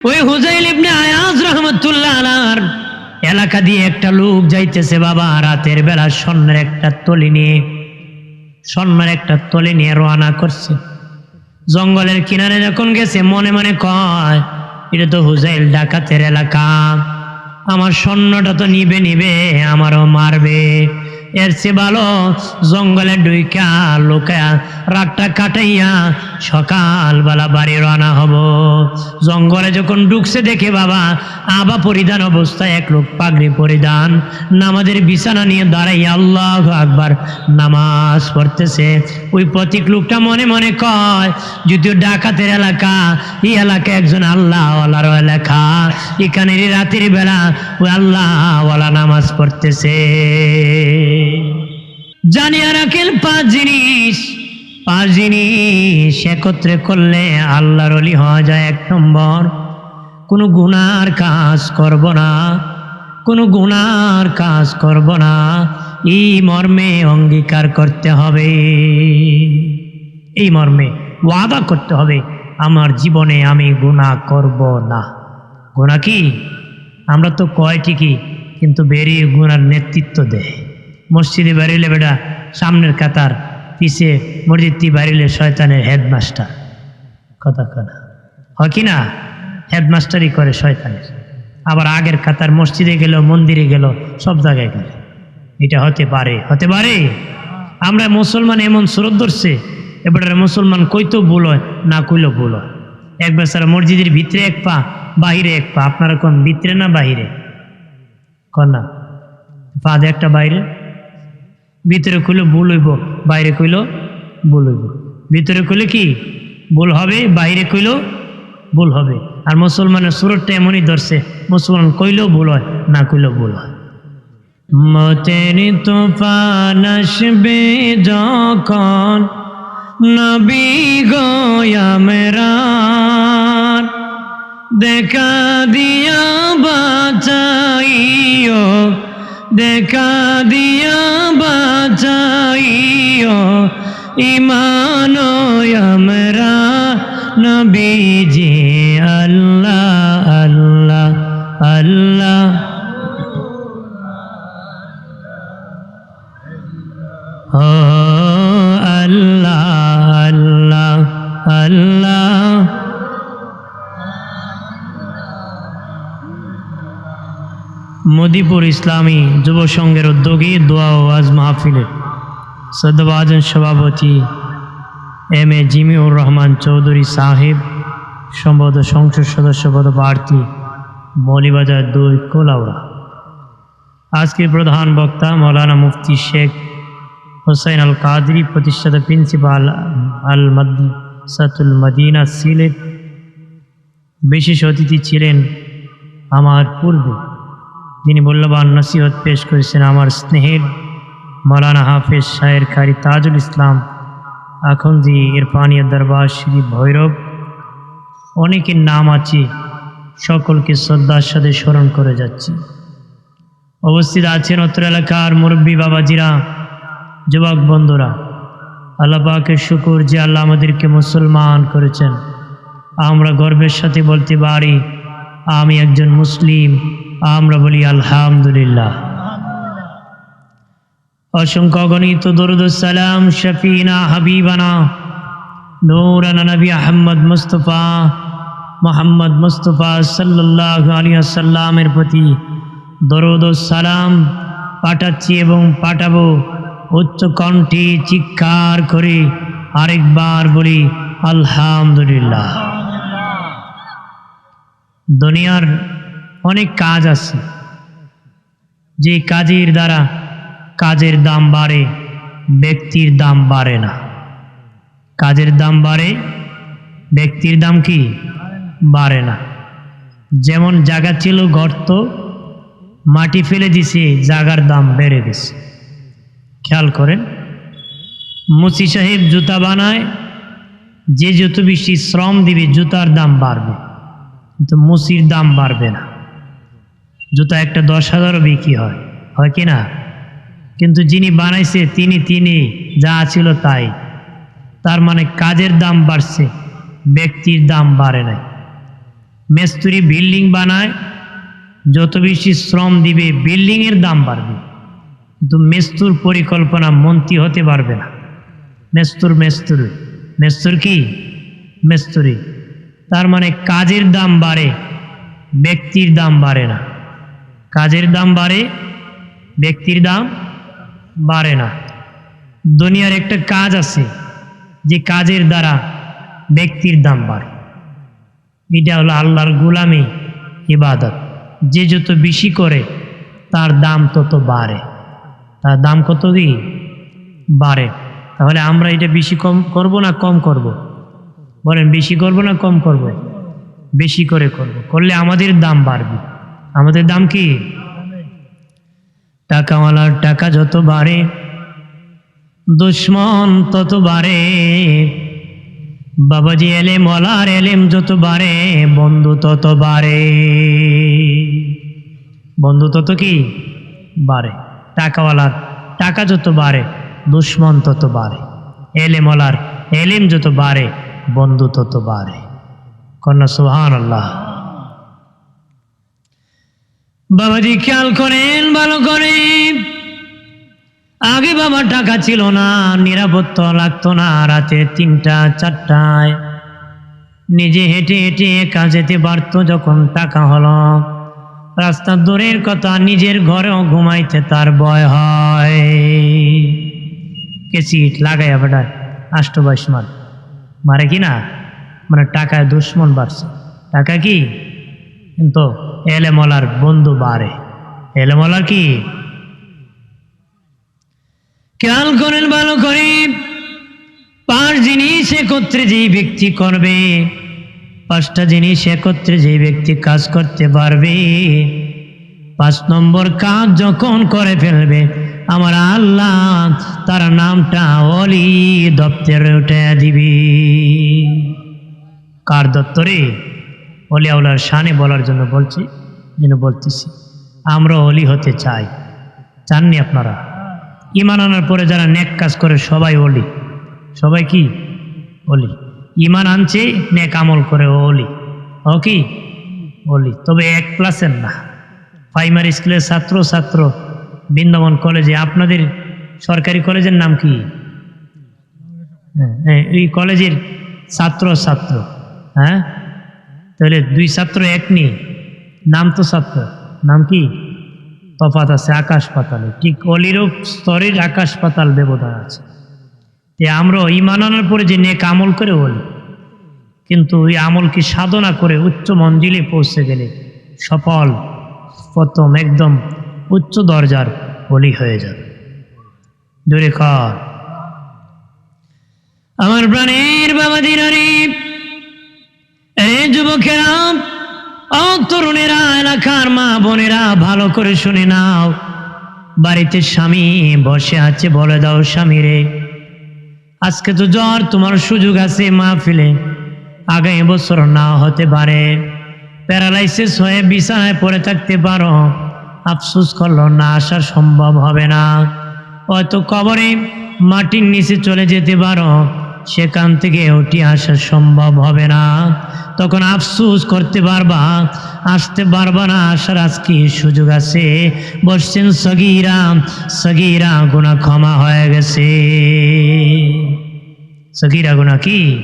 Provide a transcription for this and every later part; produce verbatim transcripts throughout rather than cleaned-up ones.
ওই হুজাইল ইবনে আয়াজ রহমতুল্লাহ আলার এলাকা দিয়ে একটা লোক যাইতেছে বাবা, রাতের বেলা স্বর্ণের একটা থলি নিয়ে, স্বর্ণের একটা থলি নিয়ে রওনা করছে। জঙ্গলের কিনারে যখন গেছে, মনে মনে কয়, "এটা তো হুজাইল ডাকাতের এলাকা, আমার স্বর্ণটা তো নিবে, নিবে, আমারও মারবে। এর চেয়ে ভালো জঙ্গলে ঢুইকা লুকায়া রাতটা কাটাইয়া সকালবেলা বাড়ি রওনা হব।" জঙ্গলে যখন ঢুকছে, দেখে বাবা, আবা পরিধান অবস্থায় এক লোক পাগড়ি পরিধান নামাজের বিছানা নিয়ে দাঁড়াইয়া আল্লাহু আকবার নামাজ পড়তেছে। ওই পথিক লোকটা মনে মনে কয়, "যদিও ডাকাতের এলাকা, এই এলাকা একজন আল্লাহওয়ালারও এলাকা, এখানে এই রাতের বেলা ওই আল্লাহওয়ালা নামাজ পড়তেছে।" জানিয়া রাখেন পাঁচ জিনিস, পাঁচ জিনিস একত্রে করলে আল্লাহর ওলি হওয়া যায়। এক নম্বর, কোনো গুনার কাজ করব না, কোনো গুনার কাজ করব না, এই মর্মে অঙ্গীকার করতে হবে, এই মর্মে ওয়াদা করতে হবে, "আমার জীবনে আমি গুনাহ করব না।" গুনাহ কি? আমরা তো কয় ঠিকই, কিন্তু বেরি গুনার নেতৃত্ব দেয়। মসজিদে বাড়িলে বেটা সামনের কাতার, পিছে মসজিদ তি বাড়িলে শয়তানের হেডমাস্টার। কথা কয় না, হয় কি না? হেডমাস্টারি করে শয়তানের। আবার আগের কাতার মসজিদে গেল, মন্দিরে গেল, সব জায়গায় গেল। এটা হতে পারে, হতে পারে। আমরা মুসলমান এমন সুরত ধরছে, এবারে মুসলমান কইতেও ভুল হয়, না কইলেও ভুল হয়। এক বেচারা মসজিদের ভিতরে এক পা, বাহিরে এক পা। আপনারা কোন ভিতরে না বাহিরে? কোন না? পা দে একটা বাইরে। ভিতরে কইলে ভুল হইব, বাইরে কইলে ভুল হইব। ভিতরে কইলে কি ভুল হবে, বাইরে কইলেও ভুল হবে। আর মুসলমানের সুরতটা এমনই ধরছে, মুসলমান কইলেও ভুল হয়, না কইলেও ভুল হয়। মতের তুফান আসবে যখন, নবী গো আমরার, দেখা দিয়া বাঁচাইও, দেখা দিয়া বাঁচাইও, ইমান আমরা নবীজি। আল্লাহ, আল্লাহ, আল্লাহ। ও আল্লাহ, আল্লাহ, আল্লাহ। মদিপুর ইসলামী যুব সংঘের উদ্যোগে দোয়া ও ওয়াজ মাহফিলে শ্রদ্ধাভাজন সভাপতি এম এ জিমিউর রহমান চৌধুরী সাহেব, সম্ভবত সংসদ সদস্য পদপ্রার্থী, মৌলভীবাজার দুই, কুলাউড়া। আজকের প্রধান বক্তা মৌলানা মুফতি শেখ হোসাইন আল কাদরি, প্রতিষ্ঠাতা প্রিন্সিপাল আল মাদ্রাসাতুল মদিনা সিলেট। বিশেষ অতিথি ছিলেন আমার পূর্বে, যিনি মূল্যবান নসিহত পেশ করেছেন আমার স্নেহের মৌলানা হাফেজ শায়ের কারি তাজুল ইসলাম আখন্দি ইরফানিয়া দরবার শরীফ ভৈরব। অনেকের নাম আছে, সকলকে শ্রদ্ধার সাথে স্মরণ করে যাচ্ছি। উপস্থিত আছেন অত্র এলাকার মুরব্বী বাবাজিরা, যুবক বন্ধুরা। আল্লাহ পাকের শুকর যে আল্লাহ আমাদেরকে মুসলমান করেছেন। আমরা গর্বের সাথে বলতে পারি, "আমি একজন মুসলিম।" আমরা বলি, "আলহামদুলিল্লাহ।" অসংখ্য অগণিত দরুদ ও সালাম শফিনা হাবিবানা নূরানা নবী আহমদ মুস্তফা, মোহাম্মদ মুস্তফা সাল্লাল্লাহু আলাইহি ওয়াসাল্লামের প্রতি দরুদ ও সালাম পাঠাচ্ছি এবং পাঠাবো উচ্চ কণ্ঠে চিৎকার করে আরেকবার বলি, "আলহামদুলিল্লাহ।" দুনিয়ার অনেক কাজ আছে, যে কাজের দ্বারা কাজের দাম বাড়ে, ব্যক্তির দাম বাড়ে না। কাজের দাম বাড়ে, ব্যক্তির দাম কি? বাড়ে না। যেমন জায়গা ছিল গর্ত, মাটি ফেলে দিছে, জায়গার দাম বেড়ে গেছে। খেয়াল করেন, মুচি সাহেব জুতা বানায়, যে যত বেশি শ্রম দিবে, জুতার দাম বাড়বে, কিন্তু মুচির দাম বাড়বে না। জুতা একটা দশ হাজারও বিক্রি হয়, হয় কি না? কিন্তু যিনি বানাইছে, তিনি, তিনি যা ছিল তাই। তার মানে কাজের দাম বাড়ছে, ব্যক্তির দাম বাড়ে নাই। মেস্তুরি বিল্ডিং বানায়, যত বেশি শ্রম দিবে বিল্ডিংয়ের দাম বাড়বে, কিন্তু মেস্তুর পরিকল্পনা মন্ত্রী হতে পারবে না। মেস্তুর মেস্তুরি, মেস্তুর কি? মেস্তুরি। তার মানে কাজের দাম বাড়ে, ব্যক্তির দাম বাড়ে না। কাজের দাম বাড়ে, ব্যক্তির দাম বাড়ে না। দুনিয়ার একটা কাজ আছে, যে কাজের দ্বারা ব্যক্তির দাম বাড়ে। এটা হলো আল্লাহর গোলামি, ইবাদত। যে যত বেশি করে, তার দাম তত বাড়ে। তার দাম কত কি? বাড়ে। তাহলে আমরা এটা বেশি কম করব না কম করব? বলেন, বেশি করব না কম করব? বেশি করে করব। করলে আমাদের দাম বাড়বে। আমাদের দাম কি? টাকাওয়ালার টাকা যত বাড়ে, দুশমন তত বাড়ে। বাবাজি, এলেমওয়ালার এলেম যত বাড়ে, বন্ধু তত বাড়ে। বন্ধু তত কি? বাড়ে। টাকাওয়ালার টাকা যত বাড়ে, দুশমন তত বাড়ে। এলেমওয়ালার এলেম যত বাড়ে, বন্ধু তত বাড়ে। কন্যা সুবহানাল্লাহ। বাবাজি, খেয়াল করেন ভালো করে। আগে বাবা টাকা ছিল না, নিরাপত্তা লাগতো না। রাতে তিনটা চারটায় নিজে হেঁটে হেঁটে একা যেতে পারতো। যখন টাকা হলো, রাস্তা দূরের কথা, নিজের ঘরেও ঘুমাইতে তার ভয় হয়। কেসিট লাগাইয়া বেটায় আষ্ট বাইশ মার মারে কি না? মানে টাকায় দুশমন বাড়ছে। টাকা কি? কিন্তু এলেমওয়ালার বন্ধু বাড়ে। এলেমওয়ালার কি? খেয়াল করেন ভালো করে, পাঁচ জিনিস একত্রে যেই ব্যক্তি করবে, পাঁচটা জিনিস একত্রে যেই ব্যক্তি কাজ করতে পারবে, পাঁচ নম্বর কাজ যখন করে ফেলবে, আমার আল্লাহ তার নামটা অলি দপ্তরে উঠে দিবি। কার দপ্তরে? অলি আউলার শানে বলার জন্য বলছি, জন্য বলতেছি, আমরা অলি হতে চাই। চাননি আপনারা? ইমান আনার পরে যারা নেক কাজ করে, সবাই অলি। সবাই কি? অলি। ইমান আনছে, নেক আমল করে, অলি। ও কি? অলি। তবে এক ক্লাসের না। প্রাইমারি স্কুলের ছাত্র ছাত্র, বৃন্দাবন কলেজে, আপনাদের সরকারি কলেজের নাম কি? হ্যাঁ, হ্যাঁ, এই কলেজের ছাত্র ছাত্র, হ্যাঁ, তাহলে দুই ছাত্র এক নি, নাম তো ছাত্র, নাম কি? তফাত আছে আকাশ পাতালে। ঠিক অলিরূপ স্তরের আকাশ পাতাল ব্যবধান আছে। তে আমরা ইমান আনার পরে যে নেক আমল করে অলি, কিন্তু ওই আমল কি সাধনা করে উচ্চ মঞ্জিলে পৌঁছে গেলে সফল, প্রথম একদম উচ্চ দরজার অলি হয়ে যাবে। জোরে কর। আমার প্রাণের বাবা দিনারে, এ যুবকেরা, ও তরুণেরা, এলাকার মা বোনেরা, ভালো করে শুনে নাও। বাড়িতে স্বামী বসে আছে, বলে দাও স্বামীরে, আজকে তো জ্বর, তোমার সুযোগ আছে মাহফিলে, আগামী বছর না হতে পারে। প্যারালাইসিস হয়ে বিছানায় পড়ে থাকতে পারো, আফসোস করলো না, আসা সম্ভব হবে না। হয়তো কবরে মাটির নিচে চলে যেতে পারো, সেখান থেকে উঠে আসা সম্ভব হবে না। তখন আফসোস করতে পারবা, আসতে পারবা না, আসার আজকে সুযোগ আছে। বলছেন, সগিরা, সগিরা গুনাহ ক্ষমা হয়ে গেছে। সগিরা গুনাহ কি?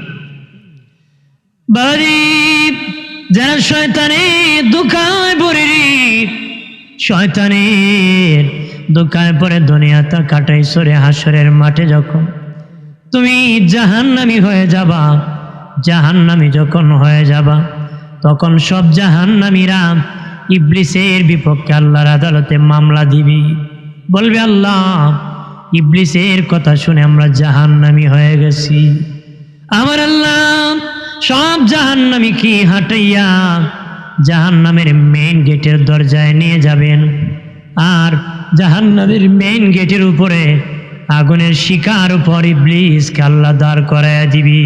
বাড়ি যারা শয়তানের ধোঁকায় পড়ে রে, শয়তানের ধোঁকায় পড়ে দুনিয়াটা কাটাইছো রে, হাশরের মাঠে যখন তুমি জাহান্নামী হয়ে যাবা, জাহান্নামী যখন হয়ে যাবা, তখন সব জাহান্নামীরা ইবলিসের বিপক্ষে আল্লাহর আদালতে মামলা দিবি, বলবে, "আল্লাহ, ইবলিসের কথা শুনে আমরা জাহান্নামী হয়ে গেছি।" আমার আল্লাহ সব জাহান্নামীকে হাঁটাইয়া জাহান্নামের মেইন গেটের দরজায় নিয়ে যাবেন, আর জাহান্নামের মেইন গেটের উপরে আগুনের শিখার উপর ইবলিসকে আল্লাহ দাঁড় করাইয়া দিবি।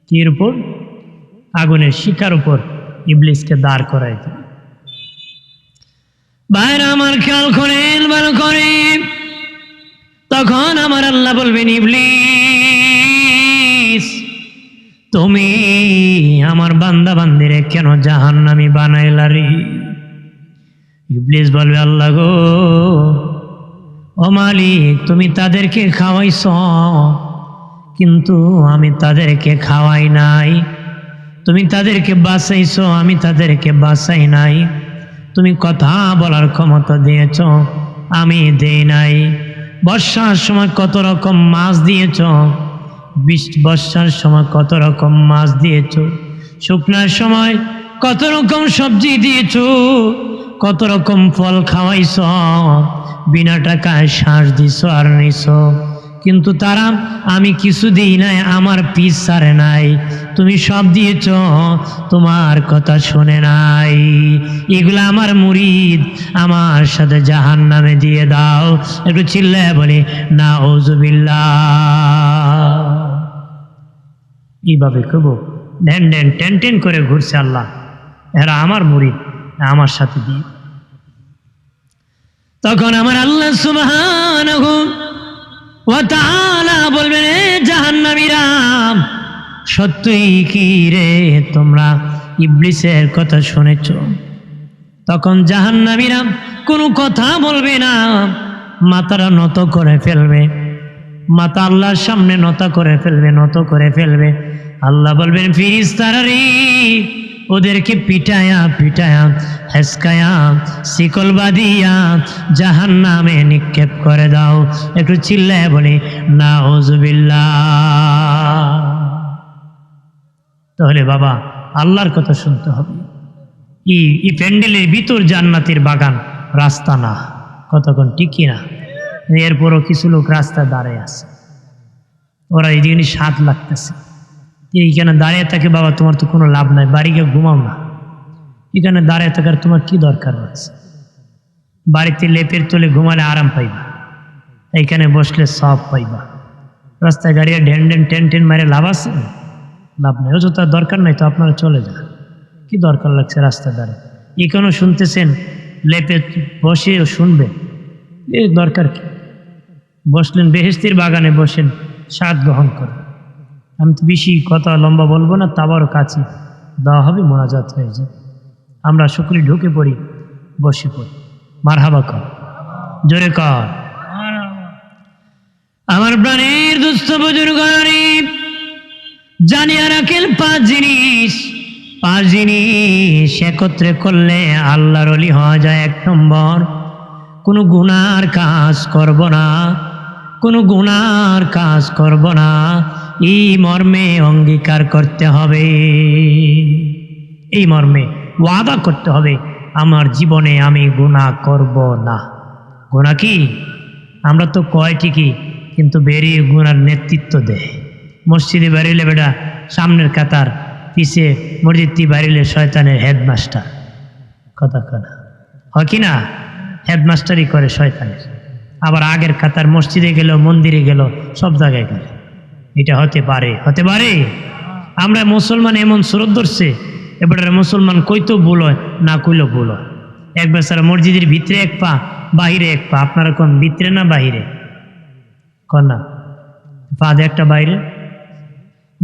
কির উপর? আগুনের শিখার উপর ইবলিসকে দাঁড় করাই দিবি। ভাইরা আমার, খেয়াল করেন ভালো করে, তখন আমার আল্লাহ বলবেন, "ইবলিস, তুমি আমার বান্দা কেন জাহান্নামী বানাইলা রে?" ইবলিস বলবে, "আল্লাহ গো, ও মালিক, তুমি তাদেরকে খাওয়াইছ, কিন্তু আমি তাদেরকে খাওয়াই নাই। তুমি তাদেরকে বাঁচাইছ, আমি তাদেরকে বাঁচাই নাই। তুমি কথা বলার ক্ষমতা দিয়েছ, আমি দেই নাই। বর্ষার সময় কত রকম মাছ দিয়েছ, বৃষ-, বর্ষার সময় কত রকম মাছ দিয়েছ, শুকনার সময় কত রকম সবজি দিয়েছ, কত রকম ফল খাওয়াইছ, বিনা টাকায় শ্বাস দিছ আর নিছ, কিন্তু তারা আমি কিছু দিই নাই, আমার পিছ ছাড়ে নাই। তুমি সব দিয়েছ, তোমার কথা শুনে নাই। এগুলা আমার মুরিদ, আমার সাথে জাহান্নামে দিয়ে দাও।" একটু চিল্লায় বলি, "নাউজুবিল্লাহ।" এইভাবে খুব ঢ্যান ঢ্যান টেন টেন করে ঘুরছে আল্লাহ, "এরা আমার মুরিদ, আমার সাথে দিয়ে।" তখন আমার আল্লাহ সুবহানাহু ওয়া তাআলা বলবেন, "এ জাহান্নামীরা, সত্যই কি রে তোমরা ইবলিসের কথা শুনেছ?" তখন জাহান্নামীরা কোনো কথা বলবে না, মাথাটা নত করে ফেলবে, মাথা আল্লাহর সামনে নত করে ফেলবে, নত করে ফেলবে। আল্লাহ বলবেন, "ফিরিস্তারা রে, ওদেরকে পিটায়া পিটায়া, হেসকায়া, শিকল বাঁধিয়া জাহান্নামে নিক্ষেপ করে দাও।" একটু চিল্লায় বলি, "নাউজুবিল্লাহ।" তাহলে বাবা, আল্লাহর কথা শুনতে হবে। এই, এই প্যান্ডেলের ভিতর জান্নাতের বাগান, রাস্তা না। কতক্ষণ ঠিক কি না? এরপরও কিছু লোক রাস্তায় দাঁড়ায় আছে, ওরা এই জিনিস স্বাদ লাগতেছে। এইখানে দাঁড়িয়ে থাকে, বাবা, তোমার তো কোনো লাভ নাই, বাড়ি গিয়ে ঘুমাও না। এখানে দাঁড়িয়ে থাকার তোমার কি দরকার রয়েছে? বাড়িতে লেপের তলে ঘুমালে আরাম পাইবা, এইখানে বসলে সওয়াব পাইবা। রাস্তায় গাড়িয়ে ঢেন ঢেন টেন টেন মারে লাভ আছে? লাভ নাই। অযথা দরকার নাই তো, আপনারা চলে যান। কি দরকার লাগছে রাস্তায় দাঁড়িয়ে? এখানেও শুনতেছেন, লেপে বসেও শুনবেন, এর দরকার কি? বসলেন বেহেশতের বাগানে, বসেন, স্বাদ গ্রহণ করেন। আমি তো বেশি কথা লম্বা বলবো না, তাবারক আছে, দোয়া হবে, মোনাজাত হয়ে যায়। আমরা সকলে ঢুকে পড়ি, বসে পড়ি। মারহাবা কর, জোরে কর। আমার প্রাণের দুস্থ বুজুর্গ, জানিয়া রাখেন পাঁচ জিনিস, পাঁচ জিনিস একত্রে করলে আল্লাহর ওলি হওয়া যায়। এক নম্বর, কোনো গুনার কাজ করব না, কোনো গুনার কাজ করব না, এই মর্মে অঙ্গীকার করতে হবে, এই মর্মে ওয়াদা করতে হবে, আমার জীবনে আমি গুনাহ করব না। গুনাহ কি? আমরা তো কয় ঠিকই, কিন্তু বেরিয়ে গুনার নেতৃত্ব দেয়। মসজিদে বাড়িলে বেটা সামনের কাতার, পিছে মসজিদটি বাড়িলে শয়তানের হেডমাস্টার। কথা কয় না, হয় কি না? হেডমাস্টারি করে শয়তানের। আবার আগের কাতার, মসজিদে গেল, মন্দিরে গেল, সব জায়গায় গেল। এটা হতে পারে, হতে পারে। আমরা মুসলমান এমন সুরত ধরছে, এবারে মুসলমান কইতেও ভুল হয়, না কইলেও ভুল হয়। এক বেচারা মসজিদের ভিতরে এক পা, বাহিরে এক পা। আপনারা কোন ভিতরে না বাহিরে? কন না, পা দে একটা বাইরে।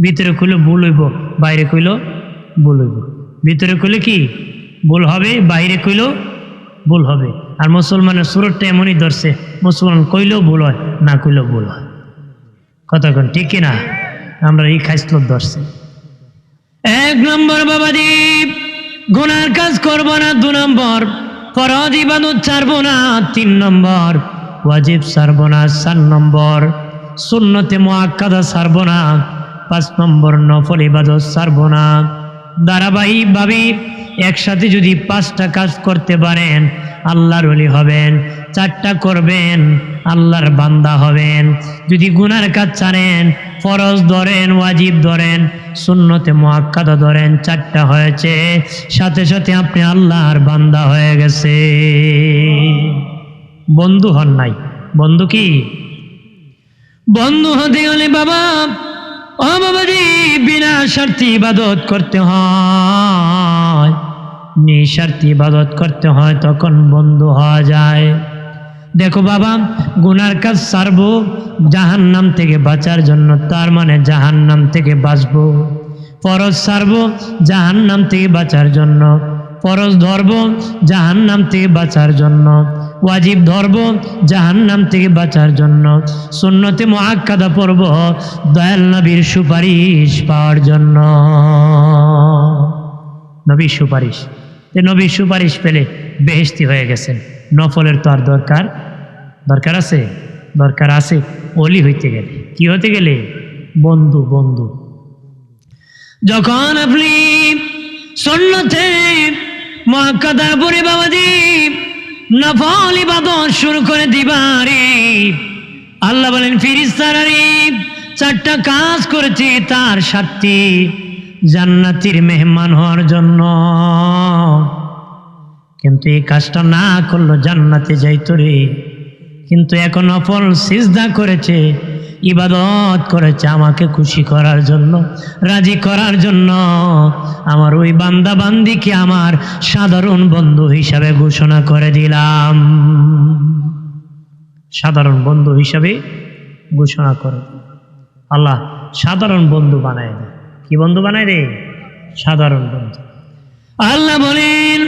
ভিতরে কইলে ভুল হইব, বাইরে কইলে ভুল হইব। ভিতরে কইলে কি ভুল হবে, বাইরে কইলেও ভুল হবে। আর মুসলমানের সুরতটা এমনই ধরছে, মুসলমান কইলেও ভুল হয়, না কইলেও ভুল হয়। কথা কন ঠিক কি না? আমরা এই খাইসলত ধরছে। এক নম্বর, বাবাজি, গুনার কাজ করব না। দু নম্বর, ফরজ ইবাদত ছাড়ব না। তিন নম্বর, ওয়াজিব ছাড়ব না। চার নম্বর, সুন্নতে মুআক্কাদা ছাড়ব না। পাঁচ নম্বর, নফল ইবাদত ছাড়ব না। ধারাবাহিকভাবে একসাথে যদি পাঁচটা কাজ করতে পারেন, আল্লাহর ওলি হবেন। চারটা করবেন, আল্লাহর বান্দা হবেন। যদি গুনার কাজ ছাড়েন, ফরজ ধরেন, ওয়াজিব ধরেন, সুন্নতে মুআক্কাদা ধরেন, চারটা হয়েছে, সাথে সাথে আপনি আল্লাহর বান্দা হয়ে গেছে। বন্ধু হন নাই। বন্ধু কি? বন্ধু হতে গেলে বাবা, ও বাবাজি, বিনা স্বার্থে ইবাদত করতে হয়, নিঃস্বার্থে ইবাদত করতে হয়, তখন বন্ধু হওয়া যায়। দেখো বাবা, গুনার কাজ ছাড়বো জাহান্নাম থেকে বাঁচার জন্য, তার মানে জাহান্নাম থেকে বাঁচবো। ফরজ ছাড়ব জাহান্নাম থেকে বাঁচার জন্য, ফরজ ধরব জাহান্নাম থেকে বাঁচার জন্য, ওয়াজিব ধরব জাহান্নাম থেকে বাঁচার জন্য, সুন্নতে মুআক্কাদা পড়ব দয়াল নবীর সুপারিশ পাওয়ার জন্য। নবীর সুপারিশ, যে নবীর সুপারিশ পেলে বেহেশতি হয়ে গেছেন। নফলের তো আর দরকার, দরকার আছে? দরকার আছে। অলি হইতে গেলে, কি হতে গেলে? বন্ধু, বন্ধু। যখন আপনি সুন্নতে মুআক্কাদার পরে বাবাজি নফল ইবাদত শুরু করে দিবারে, আল্লাহ বলেন, "ফিরিস্তারা রে, চারটা কাজ করেছি তার স্বার্থে, জান্নাতির মেহমান হওয়ার জন্য।" কিন্তু এই কাজটা না করলো জান্নাতে যাইতো রে। কিন্তু এখন নফল সিজদা করেছে, ইবাদত করেছে আমাকে খুশি করার জন্য, রাজি করার জন্য। আমার ওই বান্দা বান্দিকে আমার সাধারণ বন্ধু হিসাবে ঘোষণা করে দিলাম, সাধারণ বন্ধু হিসাবে ঘোষণা করে দিলাম। আল্লাহ সাধারণ বন্ধু বানায় দেয়। কি বন্ধু বানায় দেয়? সাধারণ বন্ধু। আল্লাহ বলেন,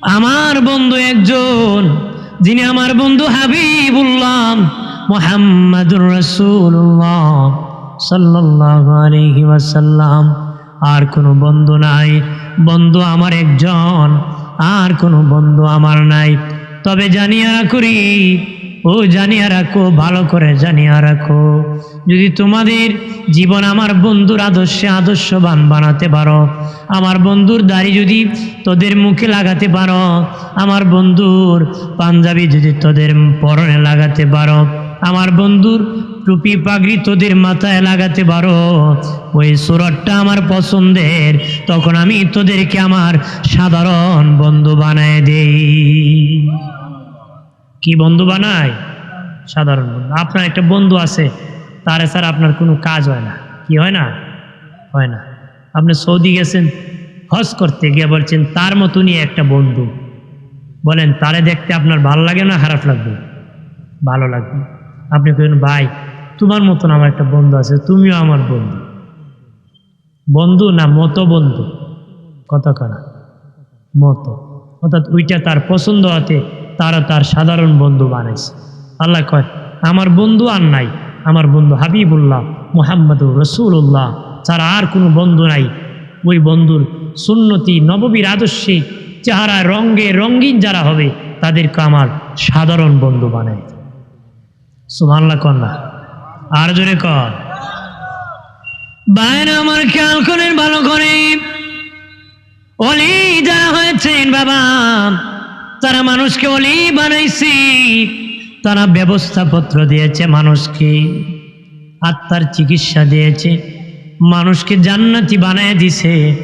আমার বন্ধু একজন, যিনি আমার বন্ধু হাবিবুল্লাহ মুহাম্মাদুর রাসূলুল্লাহ সাল্লাল্লাহু আলাইহি ওয়াসাল্লাম। আর কোনো বন্ধু নাই, বন্ধু আমার একজন, আর কোনো বন্ধু আমার নাই। তবে জানিয়া রাখো রে, ও জানিয়া রাখো, ভালো করে জানিয়া রাখো, যদি তোমাদের জীবন আমার বন্ধুর আদর্শে আদর্শবান বানাতে পারো, আমার বন্ধুর দাড়ি যদি তোদের মুখে লাগাতে পারো, আমার বন্ধুর পাঞ্জাবি যদি তোদের পরনে লাগাতে পারো, আমার বন্ধুর টুপি পাগড়ি তোদের মাথায় লাগাতে পারো, ওই সুরতটা আমার পছন্দের, তখন আমি তোদেরকে আমার সাধারণ বন্ধু বানায় দেই। কি বন্ধু বানায়? সাধারণ বন্ধু। আপনার একটা বন্ধু আছে, তারে ছাড়া আপনার কোনো কাজ হয় না। কি হয় না? হয় না। আপনি সৌদি গেছেন হজ করতে, গিয়ে বলছেন, "তার মতনই একটা বন্ধু।" বলেন, তারে দেখতে আপনার ভালো লাগে না খারাপ লাগবে? ভালো লাগবে। আপনি কইবেন, "ভাই, তোমার মতন আমার একটা বন্ধু আছে, তুমিও আমার বন্ধু।" বন্ধু না মতো বন্ধু? কথা কয় না। মতো। অর্থাৎ ওইটা তার পছন্দ হতে তারা তার সাধারণ বন্ধু বানাইছে। আল্লাহ কয়, "আমার বন্ধু আর নাই, আমার বন্ধু হাবিবুল্লাহ, মুহাম্মাদুর রাসূলুল্লাহ ছাড়া আর কোনো বন্ধু নাই।" ওই বন্ধুর সুন্নতি নববীর আদর্শে চেহারা রঙে রঙিন যারা হবে, তাদেরকে আমার সাধারণ বন্ধু বানাই। সুবহানাল্লাহ কন না, আর জোরে কন। ভাইরা আমার, খেয়াল করেন ভালো করে, অলি যারা হয়েছেন বাবা, তারা মানুষকে অলি বানাইছে, তারা ব্যবস্থাপত্র দিয়েছে মানুষকে, আত্মার চিকিৎসা দিয়েছে, মানুষকে জান্নাতি বানায় দিছে।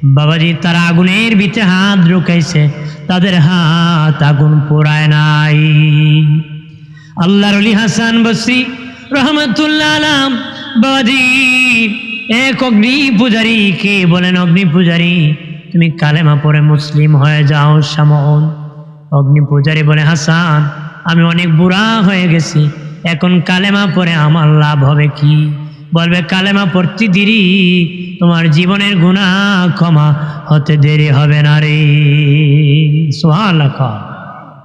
বাবাজি, তারা আগুনের ভিতরে হাত ঢুকাইছে, তাদের হাত আগুন পোড়ায় নাই। আল্লাহর ওলি হাসান বসরি রহমতুল্লাহ আলাইহি, বাবাজি, এক অগ্নি পূজারীকে বলেন, "অগ্নি পূজারী, তুমি কালেমা পড়ে মুসলিম হয়ে যাও।" শামউন অগ্নি পূজারী বলে, "হাসান, আমি অনেক বুড়া হয়ে গেছি, এখন কালেমা পড়ে আমার লাভ হবে কি?" বলবে, "কালেমা পড়তে দেরি, তোমার জীবনের গুনাহ ক্ষমা হতে দেরি হবে না রে।" সুবহানাল্লাহ।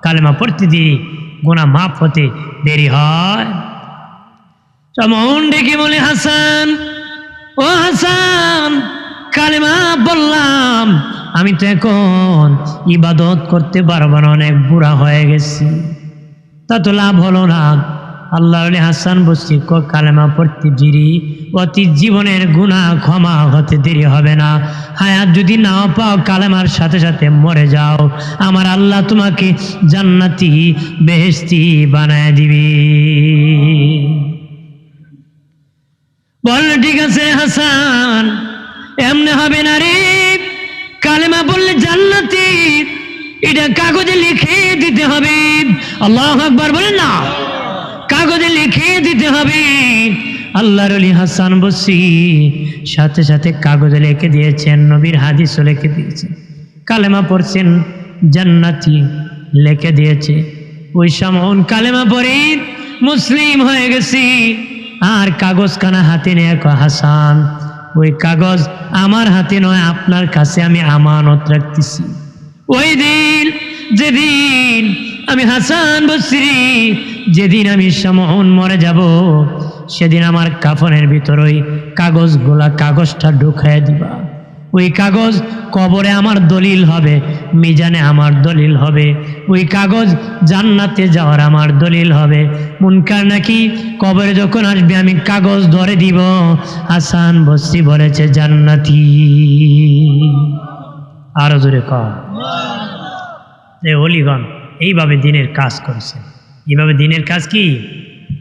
কালেমা পড়তে দেরি, গুনাহ মাফ হতে দেরি হয়। শামউন ডেকে বলে, "হাসান, ও হাসান, কালেমা বললাম, আমি তো এখন ইবাদত করতে পারবো না, অনেক বুড়া হয়ে গেছি।" তা তো লাভ হলো না। আল্লাহর ওলি হাসান বসরি কয়, "কালেমা পড়তে দেরি, অতীত জীবনের গুনাহ ক্ষমা হতে দেরি হবে না। হায়াত যদি নাও পাও, কালেমার সাথে সাথে মরে যাও, আমার আল্লাহ তোমাকে জান্নাতি বেহেশতি বানায় দিবে।" বলল, "ঠিক আছে হাসান, এমনে হবে না রে, কালেমা বললে জান্নাতি, এটা কাগজে লিখে দিতে হবে।" আল্লাহু আকবার বলেন না, কাগজে লিখে দিতে হবে। আল্লাহর ওলি হাসান বসরি সাথে সাথে কাগজে লিখে দিয়েছেন, নবীর হাদিসও লিখে দিয়েছেন। কালেমা পড়ছেন, জান্নাতি লিখে দিয়েছে। ওই শামউন কালেমা পড়ে মুসলিম হয়ে গেছে। আর কাগজখানা হাতে নিয়ে কয়, "হাসান, ওই কাগজ আমার হাতে নয়, আপনার কাছে আমি আমানত রাখতেছি। ওই দিন, যেদিন আমি হাসান বসরি, যেদিন আমি শামউন মরে যাব, সেদিন আমার কাফনের ভিতর ওই কাগজগুলা, কাগজটা ঢুকাইয়া দিবা। ওই কাগজ কবরে আমার দলিল হবে, মিজানে আমার দলিল হবে, ওই কাগজ জান্নাতে যাওয়ার আমার দলিল হবে। মুনকার নাকির কবরে যখন আসবে, আমি কাগজ ধরে দিব, হাসান বসরি বলেছে জান্নাতি। আরো জোরে কও। যে অলিগণ এইভাবে দ্বীনের কাজ করেছেন, এইভাবে দ্বীনের কাজ কি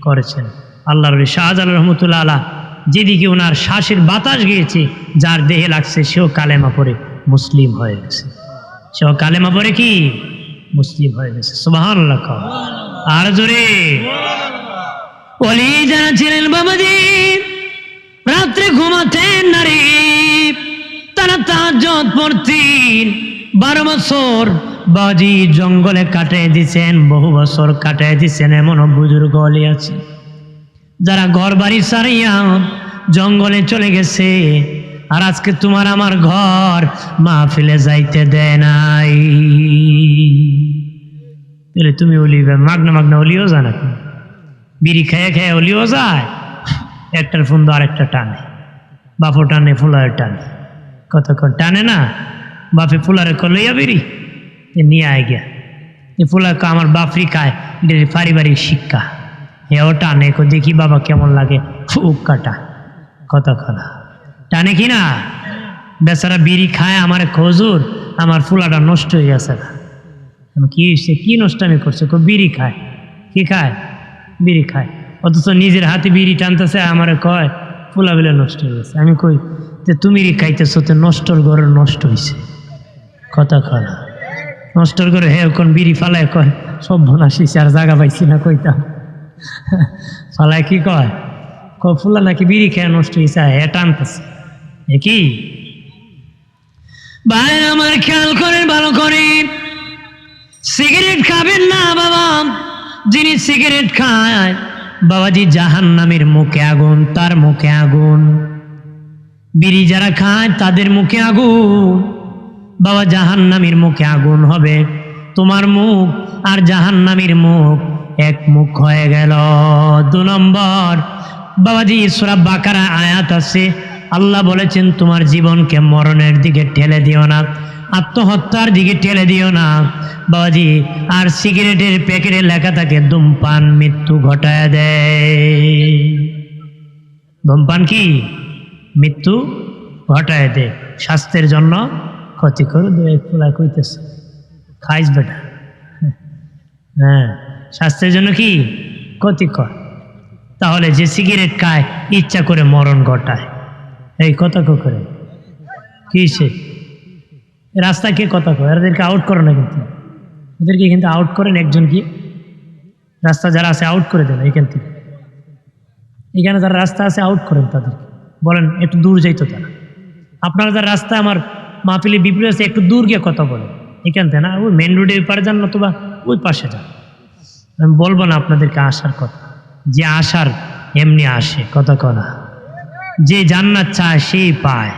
করেছেন। আল্লাহর ওলি শাহজালাল রহমতুল্লাহ আলা, যেদিকে ওনার শ্বাসের বাতাস গিয়েছে, যার দেহে লাগছে, সেও কালেমা পড়ে মুসলিম হয়ে গেছে, সেও কালেমা পড়ে কি মুসলিম হয়ে গেছে। সুবহানাল্লাহ কও। আর জোরে। অলি যারা ছিলেন বাবাজি, রাত্রে ঘুমাতেন নারি, তারা তাহাজ্জুদ পড়তেন। বারো বছর বাবাজি জঙ্গলে কাটাই দিছেন, বহু বছর কাটাই দিছেন, এমনও বুজুর্গ অলি আছে যারা ঘর বাড়ি ছাড়িয়া জঙ্গলে চলে গেছে, আর আজকে তোমার আমার ঘর মাহফিলে যাইতে দেয় নাই। তাহলে তুমি অলি বা মাগনা মাগনা অলিও যায় নাকি? বিড়ি খাইয়া খাইয়া অলিও যায়, একটার ফন্দ আরেকটা টানে, বাপও টানে, ফুলায় টানে। কতক্ষণ টানে না, বাপে ফুলারে কয়, "লইয়া বিড়ি?" এ নিয়ে আয় গিয়া। এ ফুলা কয়, "আমার বাপরি খায়, এটা পারিবারিক শিক্ষা।" হেও টানে, কয়, "দেখি বাবা কেমন লাগে, ফুক কাটা।" কতক্ষণ টানে কি না? বেচারা বিড়ি খায়, আমারে কয়, "হুজুর, আমার ফুলাটা নষ্ট হয়ে গেছে।" আমি, "কি হয়েছে? কি নষ্টামি করছে?" কয়, "বিড়ি খায়।" "কি খায়?" "বিড়ি খায়।" অথচ নিজের হাতে বিড়ি টানতেছে, আমারে কয়, "ফুলা বিলে নষ্ট হয়ে গেছে।" আমি কই, "তে তুমি বিড়ি খাইতেছো, তে নষ্টর ঘরের নষ্ট হয়েছে।" কথা কয় না। নষ্টর ঘরে হে এখন বিড়ি ফালায় কয়, "সব বনাশ হয়েছে, আর জায়গা পাইছি না কইতাম।" ফালায় কি কয়? কয়, "ফুলা নাকি বিড়ি খেয়ে নষ্ট হয়েছে, হে টানতেছে।" এ কি? ভাই আমার, খেয়াল করেন ভালো করে, সিগারেট খাবেন না বাবা। যিনি সিগারেট খায়, বাবাজি, জাহান্নামের মুখে আগুন, তার মুখে আগুন। বিড়ি যারা খায়, তাদের মুখে আগুন। বাবা, জাহান্নামীর মুখে আগুন হবে। তোমার মুখ আর জাহান্নামীর মুখ এক মুখ হয়ে গেল। দু নম্বর, বাবাজি, সূরা বাকারা আয়াত আছে, আল্লাহ বলেছেন, "তোমার জীবনকে মরণের দিকে ঠেলে দিও না, আত্মহত্যার দিকে ঠেলে দিও না।" বাবাজি, আর সিগারেটের প্যাকেটে লেখা থাকে, "ধূমপান মৃত্যু ঘটায় দেয়।" ধূমপান কি? মৃত্যু ঘটায় দেয়, স্বাস্থ্যের জন্য ক্ষতিকর। দু এক ফুলা কইতেছে, "খাইস বেটা।" হ্যাঁ, স্বাস্থ্যের জন্য কি? ক্ষতিকর। তাহলে যে সিগারেট খায়, ইচ্ছা করে মরণ ঘটায়। এই কথা কো করে? কিসে? রাস্তায় কে কথা কয়? এদেরকে আউট করো না কিন্তু। ওদেরকে কিন্তু আউট করেন একজন কি? রাস্তা যারা আছে আউট করে দেন এখান থেকে। এখানে যারা রাস্তা আছে আউট করেন তাদেরকে। বলেন একটু দূর যাইতো তারা। আপনারা যারা রাস্তায় আমার মাহফিলের বিপরীতে আছে একটু দূর গিয়ে কথা বলেন। এখান থেকে না, ওই মেইন রোডে ওই পারে যান, নতুবা ওই পাশে যান। আমি বলবো না আপনাদেরকে আসার কথা, যে আসার এমনি আসে, কথা কয় না। যে জান্নাত চায় সেই পায়,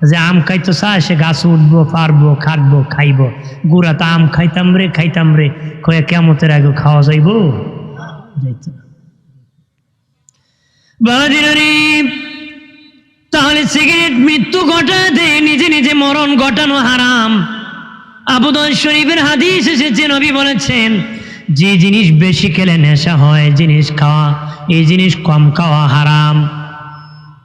যে আম খাইতো চায় সে গাছে উঠবো, পারবো, কাটবো, খাইবো, গুড়াত আম খাইতাম রে, খাইতাম রে, কয়ে কিয়ামতের আগে খাওয়া যাইবো? যাইতো না। বাবাজিরা রে, তাহলে সিগারেট মৃত্যু ঘটায় দেয়, নিজে নিজে মরণ ঘটানো হারাম। আবু দাউদ শরীফের হাদিস এসেছে, নবী বলেছেন, "যে জিনিস বেশি খেলে নেশা হয়, জিনিস খাওয়া, এই জিনিস কম খাওয়া হারাম।"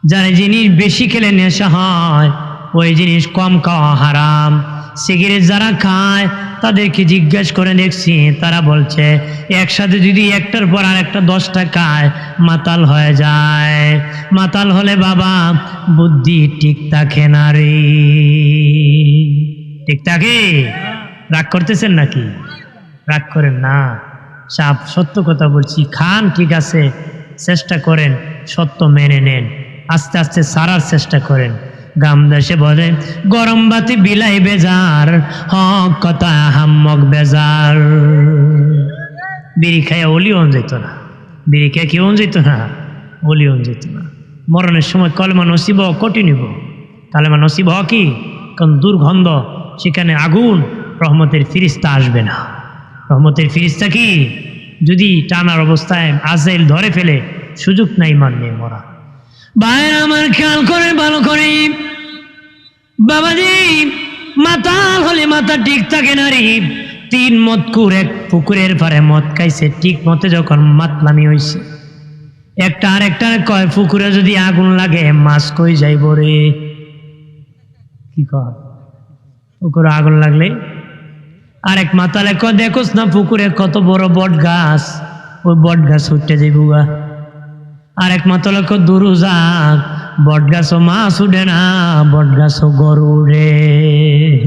যার জিনিস বেশি খেলে নেশা হয়, ওই জিনিস কম খাওয়া হারাম। সিগারেট যারা খায়, তাদেরকে জিজ্ঞেস করে দেখছি, তারা বলছে, একসাথে যদি একটার পর আর একটা দশটা খায়, মাতাল হয়ে যায়। মাতাল হলে বাবা, বুদ্ধি ঠিক থাকে না রে। ঠিক থাকে? রাগ করতেছেন নাকি? রাগ করেন না। সাব, সত্য কথা বলছি, খান ঠিক আছে, চেষ্টা করেন, সত্য মেনে নেন, আস্তে আস্তে ছাড়ার চেষ্টা করেন। গ্রাম দেশে বলে, "গরম ভাতে বিলাই বেজার, হক কথা হাম্মক বেজার।" বিড়ি খাইয়া অলি অন যেত না, বিড়ি খাইয়া কি অন যেত না, অলি অন যেত না। মরণের সময় কলেমা নসিব হওয়া কঠিন হইব। কালেমা নসিব হওয়া কি? কারণ দুর্গন্ধ, সেখানে আগুন, রহমতের ফিরিস্তা আসবে না। রহমতের ফিরিস্তা কি? যদি টানার অবস্থায় আজরাইল ধরে ফেলে, সুযোগ নাই ইমান নিয়ে মরা। ভাইরা আমার, খেয়াল করে ভালো করে, বাবাজি, মাতাল হলে মাথা ঠিক থাকে না রে। তিন মদখুর এক পুকুরের পাড়ে মদ খাইছে, ঠিক মতে যখন মাতলামি হইছে, একটা আরেকটারে কয়, "পুকুরে যদি আগুন লাগে, মাছ কই যাইব রে?" কি কয়? পুকুরে আগুন লাগলে আরেক মাতালে কয়, "দেখোস না পুকুরে কত বড় বট গাছ, ওই বট গাছ উঠে যাইবগা।" আরেক মাতালে কয়, "দূরু যা, বট গাছও মাছ উঠে না, বট গাছও গরু উঠে।"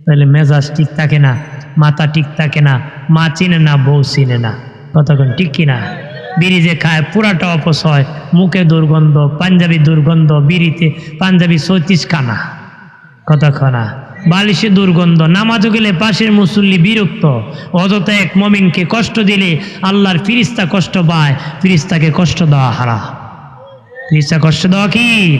তাহলে মেজাজ ঠিক থাকে না, মাথা ঠিক থাকে না, মা চিনে না, বউ চিনে না। কতক্ষণ ঠিক কিনা? বিড়ি যে খায় পুরাটা অপচয়, মুখে দুর্গন্ধ, পাঞ্জাবি দুর্গন্ধ, বিড়িতে পাঞ্জাবি ছত্রিশ খানা। কতক্ষণ? বালিশে দুর্গন্ধ, নামাজও গেলে পাশের মুসল্লি বিরক্ত। অযথা এক মমিনকে কষ্ট দিলে আল্লাহর ফিরিস্তা কষ্ট পায়, ফিরিস্তাকে কষ্ট দেওয়া হারাম। ফিরিস্তা কষ্ট দেওয়া কি?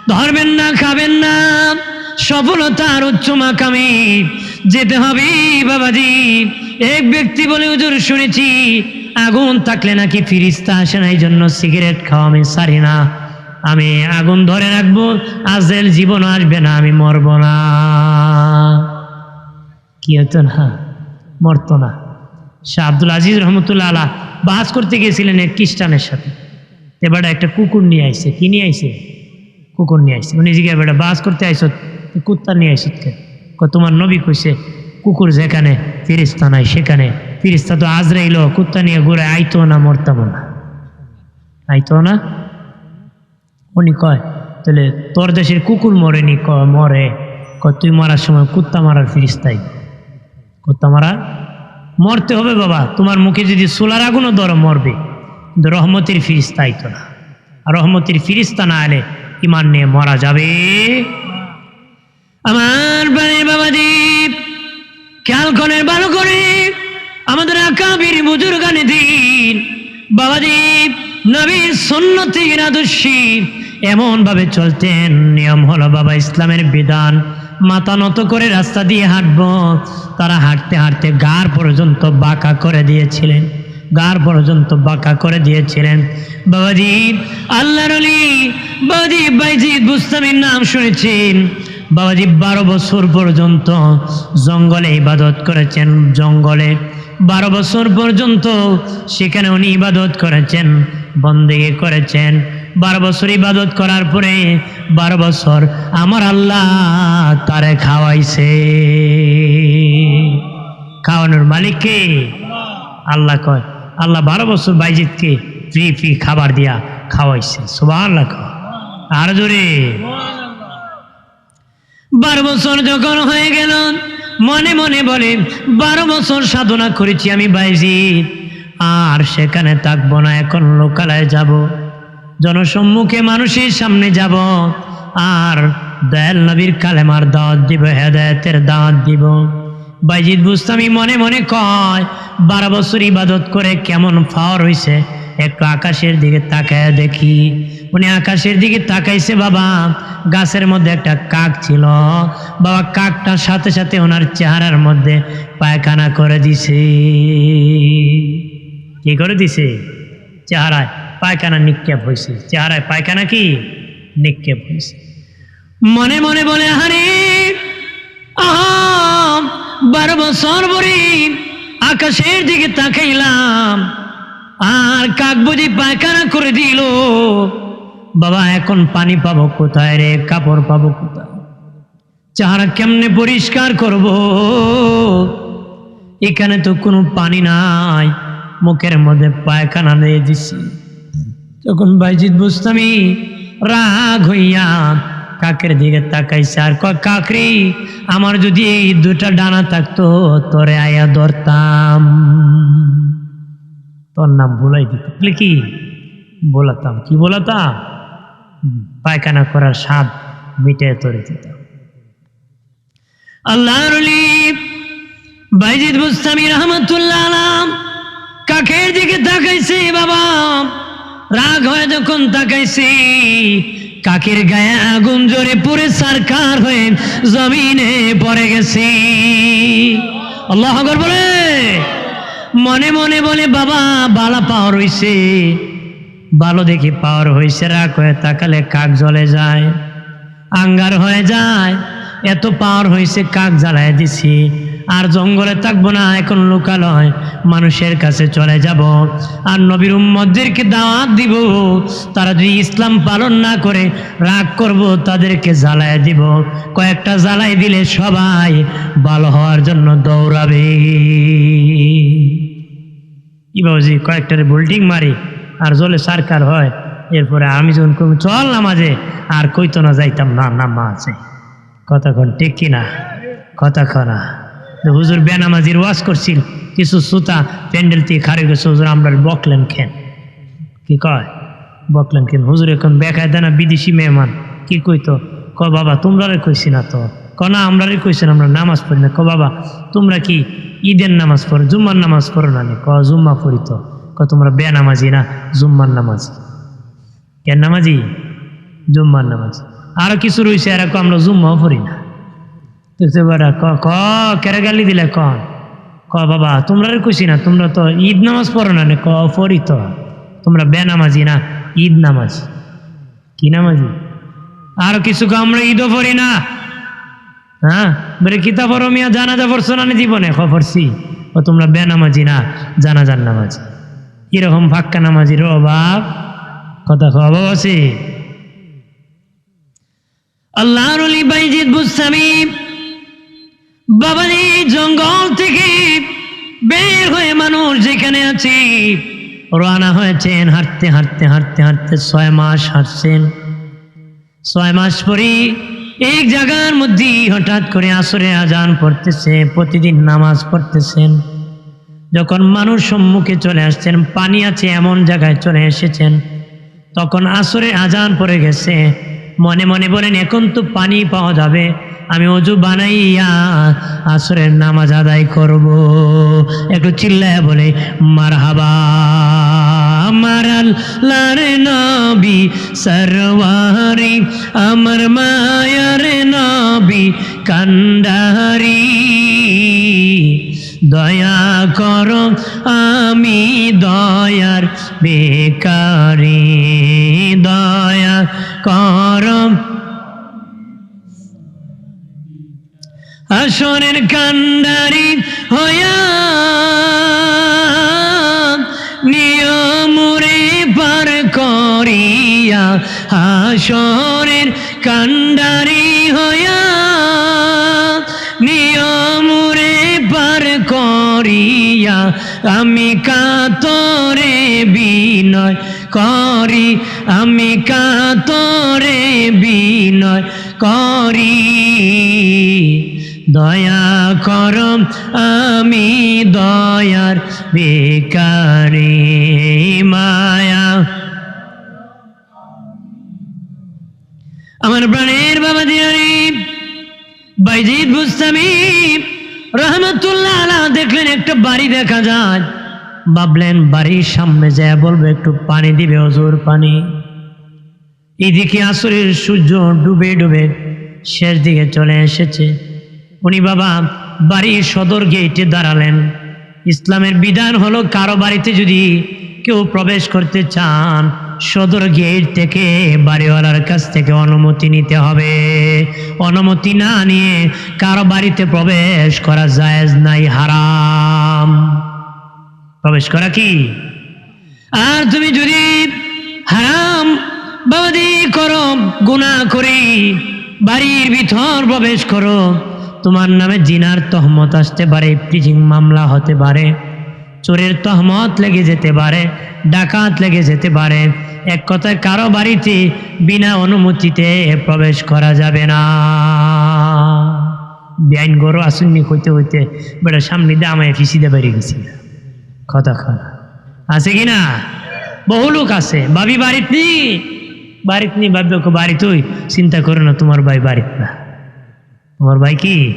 ধরবেন না, খাবেন না, সফলতার উচ্চ মাকামে যেতে হবে বাবাজি। এক ব্যক্তি বলে, "হুজুর, শুনেছি আগুন থাকলে নাকি ফিরিস্তা আসে না, এই জন্য সিগারেট খাওয়া আমি ছাড়ি না, আমি আগুন ধরে রাখবো, আজরাইল জীবন আসবে না, আমি মরব না।" কি হতো না? মরতো না। শাহ আব্দুল আজিজ রহমতুল্লাহ আলা বাস করতে গেছিলেন এক খ্রিস্টানের সাথে। এবারে একটা কুকুর নিয়ে আইছে। কি নিয়ে আইছে? কুকুর নিয়ে আইছে। উনি জিজ্ঞাসা, "বেটা, বাস করতে আইছত, তুই কুত্তা নিয়ে আইছত কেন?" কয়, "তোমার নবী কইছে, কুকুর যেখানে, ফিরিস্তা নাই সেখানে। ফিরিস্তা তো আজরাইল, কুত্তা নিয়ে ঘুরে আইতো না, মরতাম না, আইতো না।" উনি কয়, "তাহলে তোর দেশের কুকুর মরেনি?" কয়, "মরে।" কয়, "তুই মরার সময় কুত্তা মারার ফিরিস্তাই, কুত্তা মারার।" মরতে হবে বাবা, তোমার মুখে যদি চুলার আগুনও ধরো, মরবে, কিন্তু রহমতের ফিরিস্তা আইতো না। আর রহমতের ফিরিস্তা না এলে ইমান নিয়ে মরা যাবে? আমার প্রাণের বাবাজি, খেয়াল করে ভালো করে, আমাদের আকাবির বুজুর্গানে দিন, বাবাজি, নবীর সুন্নতি আদর্শে এমন ভাবে চলতেন, নিয়ম হলো, বাবা, ইসলামের বিধান, মাথা নত করে রাস্তা দিয়ে হাঁটবো। তারা হাঁটতে হাঁটতে গাড় পর্যন্ত বাঁকা করে দিয়েছিলেন, গাড় পর্যন্ত বাঁকা করে দিয়েছিলেন। বাবাজি, আল্লাহর ওলি, বাবাজি, বাইজিদ বুস্তামির নাম শুনেছেন। বাবাজি বারো বছর পর্যন্ত জঙ্গলে ইবাদত করেছেন, জঙ্গলে বারো বছর পর্যন্ত সেখানে উনি ইবাদত করেছেন, বন্দেগি করেছেন। বারো বছর ইবাদত করার পরে বারো বছর আমার আল্লাহ তারে খাওয়াইছে। খাওয়ানোর মালিক কে? আল্লাহ। কয়, আল্লাহ বারো বছর বাইজিদকে ফ্রি ফ্রি খাবার দিয়া খাওয়াইছে। সুবহানাল্লাহ কয়। আর জোরে। বারো বছর যখন হয়ে গেল, মনে মনে বলে, "বারো বছর সাধনা করেছি আমি বাইজিদ, আর সেখানে থাকবো না, এখন লোকালয়ে যাব, জনসম্মুখে মানুষের সামনে যাব, আর দয়াল নবীর কালেমার দাওয়াত দিব, হেদায়েতের দাওয়াত দিব।" বাইজিদ বুস্তামি মনে মনে কয়, "বারো বছর ইবাদত করে কেমন পাওয়ার হইছে, একটু আকাশের দিকে তাকায় দেখি।" উনি আকাশের দিকে তাকাইছে বাবা, গাছের মধ্যে একটা কাক ছিল। বাবা, কাকটা সাথে সাথে ওনার চেহারার মধ্যে পায়খানা করে দিছে। কি করে দিছে? চেহারায় পায়খানা নিক্ষেপ হইছে, চেহারায় পায়খানা কি নিক্ষেপ হইছে। মনে মনে বলে, "আরে, আহা, বারো বছর পরে আকাশের দিকে তাকাইলাম, আর কাক বুঝি পায়খানা করে দিল। বাবা, এখন পানি পাবো কোথায় রে, কাপড় পাবো কোথায়, চেহারা কেমনে পরিষ্কার করব? এখানে তো কোনো পানি নাই, মুখের মধ্যে পায়খানা দিয়ে দিছি।" তখন বাইজিদ বুস্তামি রাগ হইয়া কাকের দিকে তাকাইছে আর কয়, "কাকরে, আমার যদি এই দুটা ডানা থাকতো, তোরে আয়া ধরতাম।" তোর নাম ভুলাই দিতাম। বলে, "কি ভোলাতাম? কি ভোলাতাম? পায়খানা করার স্বাদ মিটায় তোরে দিতাম।" আল্লাহর ওলি বাইজিদ বুস্তামি রহমতুল্লাহ আলাইহি কাকের দিকে তাকাইছে, বাবা, রাগ হয়ে যখন তাকাইছি, কাকের গায়ে আগুন জ্বরে পুড়ে ছারখার হয়ে জমিনে পড়ে গেছি। আল্লাহু আকবার বলে। মনে মনে বলে, "বাবা, বালা পাওয়ার হইছে, ভালো দেখি পাওয়ার হইছে।" রাগ হয়ে তাকালে কাক জ্বলে যায়, আঙ্গার হয়ে যায়। এত পাওয়ার হইছে, কাক জ্বালায় দিছি, আর জঙ্গলে থাকবো না, এখন লোকালয় মানুষের কাছে চলে যাব। আর নবীর উম্মতদেরকে দাওয়াত দিব, তারা যদি ইসলাম পালন না করে রাগ করব, তাদেরকে জ্বালায় দিব। কয়েকটা জ্বালাই দিলে সবাই ভালো হওয়ার জন্য দৌড়াবে। কি বাবুজি, কয়েকটারে বুলটিং মারি আর জলে ছারখার হয়, এরপরে আমি যখন কই, "চল নামাজে", আর কইতো না, "যাইতাম না নামাজে।" কথা কন ঠিক কি না? কথা কন না। তো হুজুর বেনামাজির ওয়াজ করছিল, কিছু সুতা প্যান্ডেল থেকে খারে গেছে, "হুজুর, আমরা বকলেন কেন?" কি কয়? বকলেন কেন? হুজুর এখন বেকায়দা না, বিদেশি মেহমান, কি কইতো? ক, "বাবা, তোমরারে কইছি না তো।" ক, "না, আমরারে কইছেন, আমরা নামাজ পড়ি না।" ক, "বাবা, তোমরা কি ঈদের নামাজ পড়ো, জুম্মার নামাজ পড়ো না নি?" ক, "জুম্মা পড়ি তো।" ক, "তোমরা বেনামাজি না, জুম্মার নামাজি।" কেন নামাজি? জুম্মার নামাজি। আরো কিছু রইছে, এরা ক, "আমরা জুম্মাও পড়ি না।" তো সে বেটা ক, ক, "কেরে গালি দিলে কন?" ক, "বাবা, তোমরারে কইছি না, তোমরা তো ঈদ নামাজ পড়ো না নি?" ক, "পড়ি তো।" "তোমরা বেনামাজি না, ঈদ নামাজি।" কি নামাজি? আরো কিছু ক, "আমরা ঈদও পড়ি না।" হ্যাঁ, বলে, "কিতা পড়ো মিয়া, জানাজা পড়ছো না নি জীবনে?" ক, "পড়ছি।" "ও, তোমরা বেনামাজি না, জানাজার নামাজি।" এরকম ফাক্কা নামাজির অভাব, কথা ক, অভাব আছে? আল্লাহর ওলি বাইজিদ বুস্তামি বাবাজি জঙ্গল থেকে বের হয়ে মানুষ যেখানে আছে রওনা হয়েছেন, হাঁটতে হাঁটতে হাঁটতে হাঁটতে ছয় মাস হাঁটছেন। ছয় মাস পরে এক জায়গার মধ্যে হঠাৎ করে আসরের আজান পড়তেছে, প্রতিদিন নামাজ পড়তেছেন। যখন মানুষ সম্মুখে চলে আসছেন, পানি আছে এমন জায়গায় চলে এসেছেন, তখন আসরের আজান পড়ে গেছে। মনে মনে বলেন, "এখন তো পানি পাওয়া যাবে, আমি অজু বানাইয়া আসরের নামাজ আদায় করব।" একটু চিল্লায় বলে, "মারহাবা।" আমার আল্লাহর নবী সরওয়ারি, আমার মায়ার নবী কান্ডারি, দয়া করো, আমি দয়ার ভিখারি, দয়া করো। হাশরের কান্ডারি হইয়া নিয়মরে পার করিয়া, হাশরের কান্ডারি হইয়া নিয়মরে পার করিয়া, আমি কাতরে বিনয় করি, আমি কাতরে বিনয় করি, দয়া করো, আমি দয়ার ভিখারি, মায়া। আমার প্রাণের বাবা দিয়ারি বাইজিদ বুস্তামি রহমতুল্লাহ আলা দেখলেন একটা বাড়ি দেখা যায়, ভাবলেন বাড়ির সামনে যায় বলবে, "একটু পানি দিবে, অজুর পানি।" এদিকে আসরের সূর্য ডুবে ডুবে শেষ দিকে চলে এসেছে। উনি বাবা বাড়ির সদর গেইটে দাঁড়ালেন। ইসলামের বিধান হলো, কারো বাড়িতে যদি কেউ প্রবেশ করতে চান, সদর গেইট থেকে বাড়িওয়ালার কাছ থেকে অনুমতি নিতে হবে। অনুমতি না নিয়ে কারো বাড়িতে প্রবেশ করা জায়েজ নাই, হারাম। প্রবেশ করা কি? আর তুমি যদি হারাম বাবাদি করো, গুনাহ করি, বাড়ির ভিতর প্রবেশ করো, তোমার নামে জিনার তহমত আসতে পারে, ইফটিজিং মামলা হতে পারে, চোরের তহমত লেগে যেতে পারে, ডাকাত লেগে যেতে পারে। এক কথায়, কারো বাড়িতে বিনা অনুমতিতে প্রবেশ করা যাবে না। বেআইন গরু আসুননি কইতে কইতে বেটা সামনে দিয়ে আমায় ফিসি দিয়ে বেরিয়ে গেছিল। কথা খানা আছে কি না? বহু লোক আছে, "ভাবি বাড়িত নি?" "বাড়িত নি।" "ভাবি ওকে বাড়িত হই।" "চিন্তা করো না, তোমার ভাই বাড়িত না।" তোমার ভাই কি?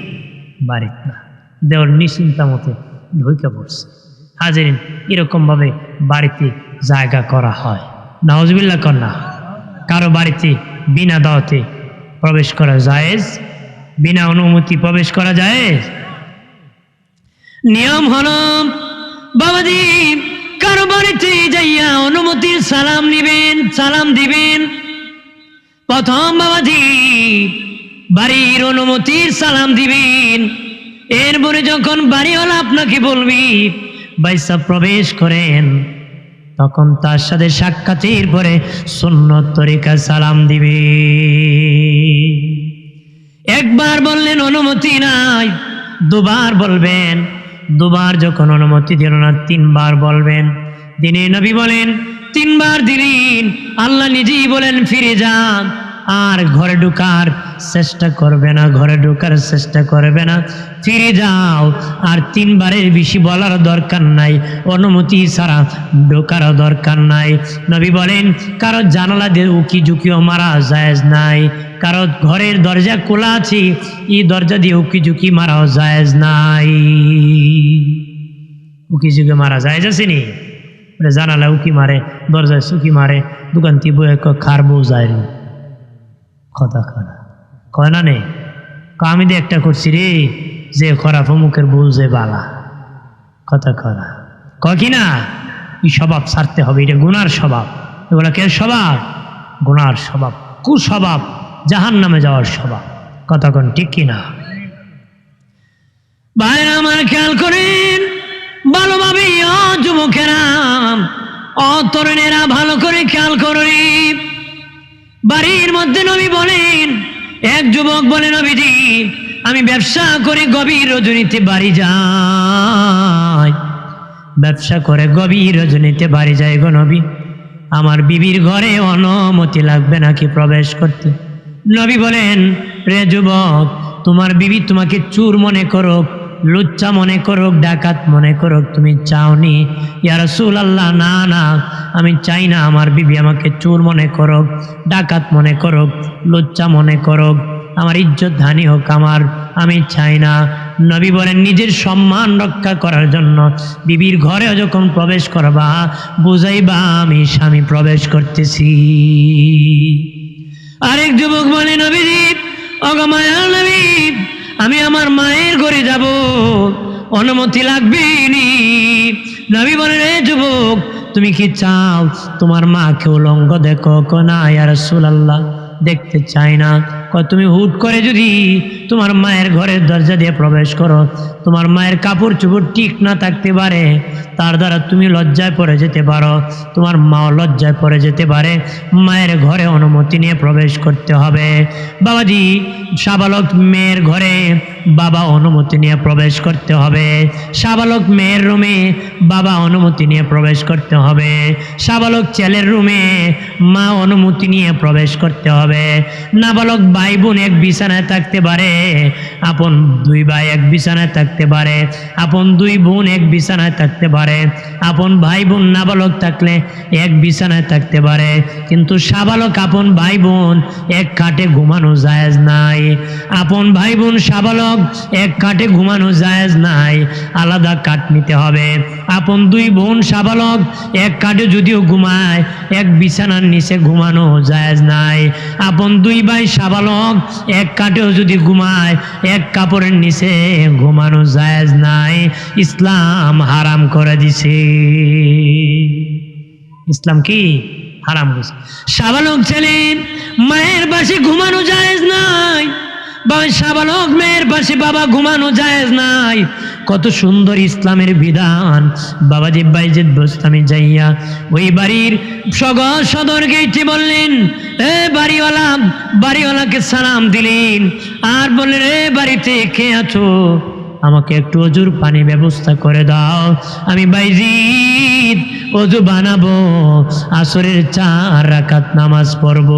বাড়িত না। দেওর নিশ্চিন্তা মতে ঢুকে পড়ছে। হাজিরিন, এরকম ভাবে বাড়িতে জায়গা করা হয়। নাউজুবিল্লাহ কর না। কারো বাড়িতে বিনা দাওয়াতে প্রবেশ করা জায়েজ? বিনা অনুমতি প্রবেশ করা জায়েজ? নিয়ম হলো, বাবাজি, কারো বাড়িতে যাইয়া অনুমতির সালাম নিবেন, সালাম দিবেন। প্রথম বাবাজি বাড়ির অনুমতির সালাম দিবেন। এরপরে যখন বাড়িওয়ালা আপনাকে বলবে, "ভাই সাহেব, প্রবেশ করেন", তখন তার সাথে সাক্ষাতের পরে সুন্নত তরিকা সালাম দিবে। একবার বললেন অনুমতি নাই, দুবার বলবেন, দুবার যখন অনুমতি দিল না, তিনবার বলবেন। দিনে নবী বলেন, তিনবার দিলেন, আল্লাহ নিজেই বলেন, "ফিরে যান, আর ঘরে ঢুকার চেষ্টা করবে না, ঘরে ঢুকার চেষ্টা করবে না, ফিরে যাও।" আর তিনবারের বেশি বলার দরকার নাই, অনুমতি ছাড়া ঢোকারও দরকার নাই। নবী বলেন, কারো জানালা দিয়ে উকি ঝুঁকিও মারা জায়েজ নাই, কারো ঘরের দরজা খোলা আছে, এই দরজা দিয়ে উকি ঝুঁকি মারাও জায়েজ নাই। উকি ঝুঁকি মারা জায়েজ আছে নি? বলে, জানালা উকি মারে, দরজায় উকি মারে, দোকান থেকে বয়ে কয়, "কার বউ যায় রে?" কথা কয় না, কয় না নে? কয়, "আমি তো একটা করছি রে, যে খারাপ অমুকের বউ যে বালা।" কথা কয় না, কয় কি না? এই স্বভাব ছাড়তে হবে, এটা গুনার স্বভাব। এগুলা কে স্বভাব? গুনার স্বভাব, কুস্বভাব, জাহান্নামে যাওয়ার স্বভাব। কথা কন ঠিক কি না? ভাইরা আমার, খেয়াল করেন ভালোভাবে, ও যুবকেরা, ও তরুণেরা, ভালো করে খেয়াল করুন। বাড়ির মধ্যে নবী বলেন, এক যুবক বলে, "নবীজি, আমি ব্যবসা করে গভীর রজনীতে বাড়ি যাই, ব্যবসা করে গভীর রজনীতে বাড়ি যাই গো নবী, আমার বিবির ঘরে অনুমতি লাগবে নাকি প্রবেশ করতে?" নবী বলেন, "রে যুবক, তোমার বিবি তোমাকে চোর মনে করুক, লুচ্চা মনে করুক, ডাকাত মনে করুক, তুমি চাওনি?" "ইয়া রাসূলুল্লাহ, না, না, আমি চাই না আমার বিবি আমাকে চোর মনে করুক, ডাকাত মনে করুক, লুচ্চা মনে করুক, আমার ইজ্জত হানি হোক আমার, আমি চাই না।" নবী বলেন, নিজের সম্মান রক্ষা করার জন্য বিবির ঘরে যখন প্রবেশ করবা, বুঝাইবা, "আমি স্বামী প্রবেশ করতেছি।" আরেক যুবক বলে, "নবীজি, ওগো মায়ার নবী, আমি আমার মায়ের ঘরে যাব, অনুমতি লাগবে নি?" নবী বলেন, "এ যুবক, তুমি কি চাও তোমার মাকে উলঙ্গ দেখো?" কয়, "না ইয়া রাসূলুল্লাহ, দেখতে চাই না।" কয়, "তুমি হুট করে যদি তোমার মায়ের ঘরের দরজা দিয়ে প্রবেশ করো, তোমার মায়ের কাপড় চোপড় ঠিক না থাকতে পারে, তার দ্বারা তুমি লজ্জায় পড়ে যেতে পারো, তোমার মাও লজ্জায় পড়ে যেতে পারে। মায়ের ঘরে অনুমতি নিয়ে প্রবেশ করতে হবে।" বাবাজি, সাবালক মেয়ের ঘরে বাবা অনুমতি নিয়ে প্রবেশ করতে হবে, সাবালক মেয়ের রুমে বাবা অনুমতি নিয়ে প্রবেশ করতে হবে, সাবালক ছেলের রুমে মা অনুমতি নিয়ে প্রবেশ করতে হবে। নাবালক ভাই বোন এক বিছানায় থাকতে পারে, আপন দুই ভাই এক বিছানায় থাকতে পারে, আপন দুই বোন এক বিছানায় থাকতে পারে, আপন ভাই বোন নাবালক থাকলে এক বিছানায় থাকতে পারে, কিন্তু সাবালক আপন ভাই বোন এক খাটে ঘুমানো জায়েজ নাই। আপন ভাই বোন সাবালক এক খাটে ঘুমানো জায়েজ নাই, আলাদা খাট নিতে হবে। আপন দুই বোন সাবালক এক খাটে যদিও ঘুমায়, এক বিছানার নিচে ঘুমানো জায়েজ নাই। আপন দুই ভাই সাবালক এক খাটেও যদি ঘুমায়, এক কাপড়ের নিচে ঘুমানো জায়েজ নাই, ইসলাম হারাম করে দিছে। ইসলাম কি হারাম করছে? সাবালক ছেলে মায়ের পাশে ঘুমানো জায়েজ নাই, বা সাবালক মেয়ের পাশে বাবা ঘুমানো জায়েজ নাই। কত সুন্দর ইসলামের বিধান। বাবাজি বাইজিদ বোস্তামি যাইয়া ওই বাড়ির সগর সদর গেটে বললেন, "এ বাড়িওয়ালা", বাড়িওয়ালাকে সালাম দিলেন আর বললেন, "এ বাড়িতে কে আছো, আমাকে একটু অজুর পানি ব্যবস্থা করে দাও, আমি বাইজিদ অজু বানাবো, আসরের চার রাকাত নামাজ পড়বো।"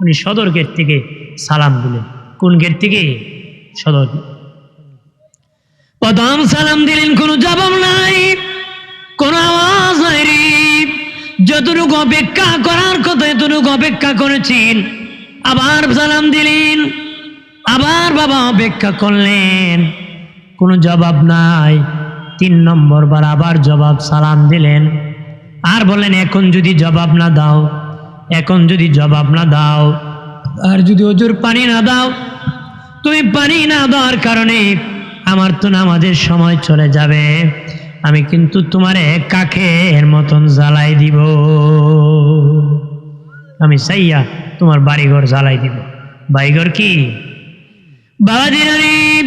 উনি সদর গেট থেকে সালাম দিলেন। কোন গেট থেকে? সদর গেট। প্রথম সালাম দিলেন, কোনো জবাব নাই, কোনো আওয়াজ নাই রে। যতটুকু অপেক্ষা করার কথা, এতটুকু অপেক্ষা করেছেন। আবার সালাম দিলেন, আবার বাবা অপেক্ষা করলেন, কোনো জবাব নাই। তিন নম্বর বার আবার জবাব, সালাম দিলেন। আর বললেন, "এখন যদি জবাব না দাও, এখন যদি জবাব না দাও, আর যদি অজুর পানি না দাও, তুমি পানি না দেওয়ার কারণে আমার তো নামাজের সময় চলে যাবে, আমি কিন্তু তোমারে কাকের মতন জ্বালাই দিব, আমি চাইয়া তোমার বাড়িঘর জ্বালাই দিব।" বাড়িঘর কি? বাবাজিরা রে,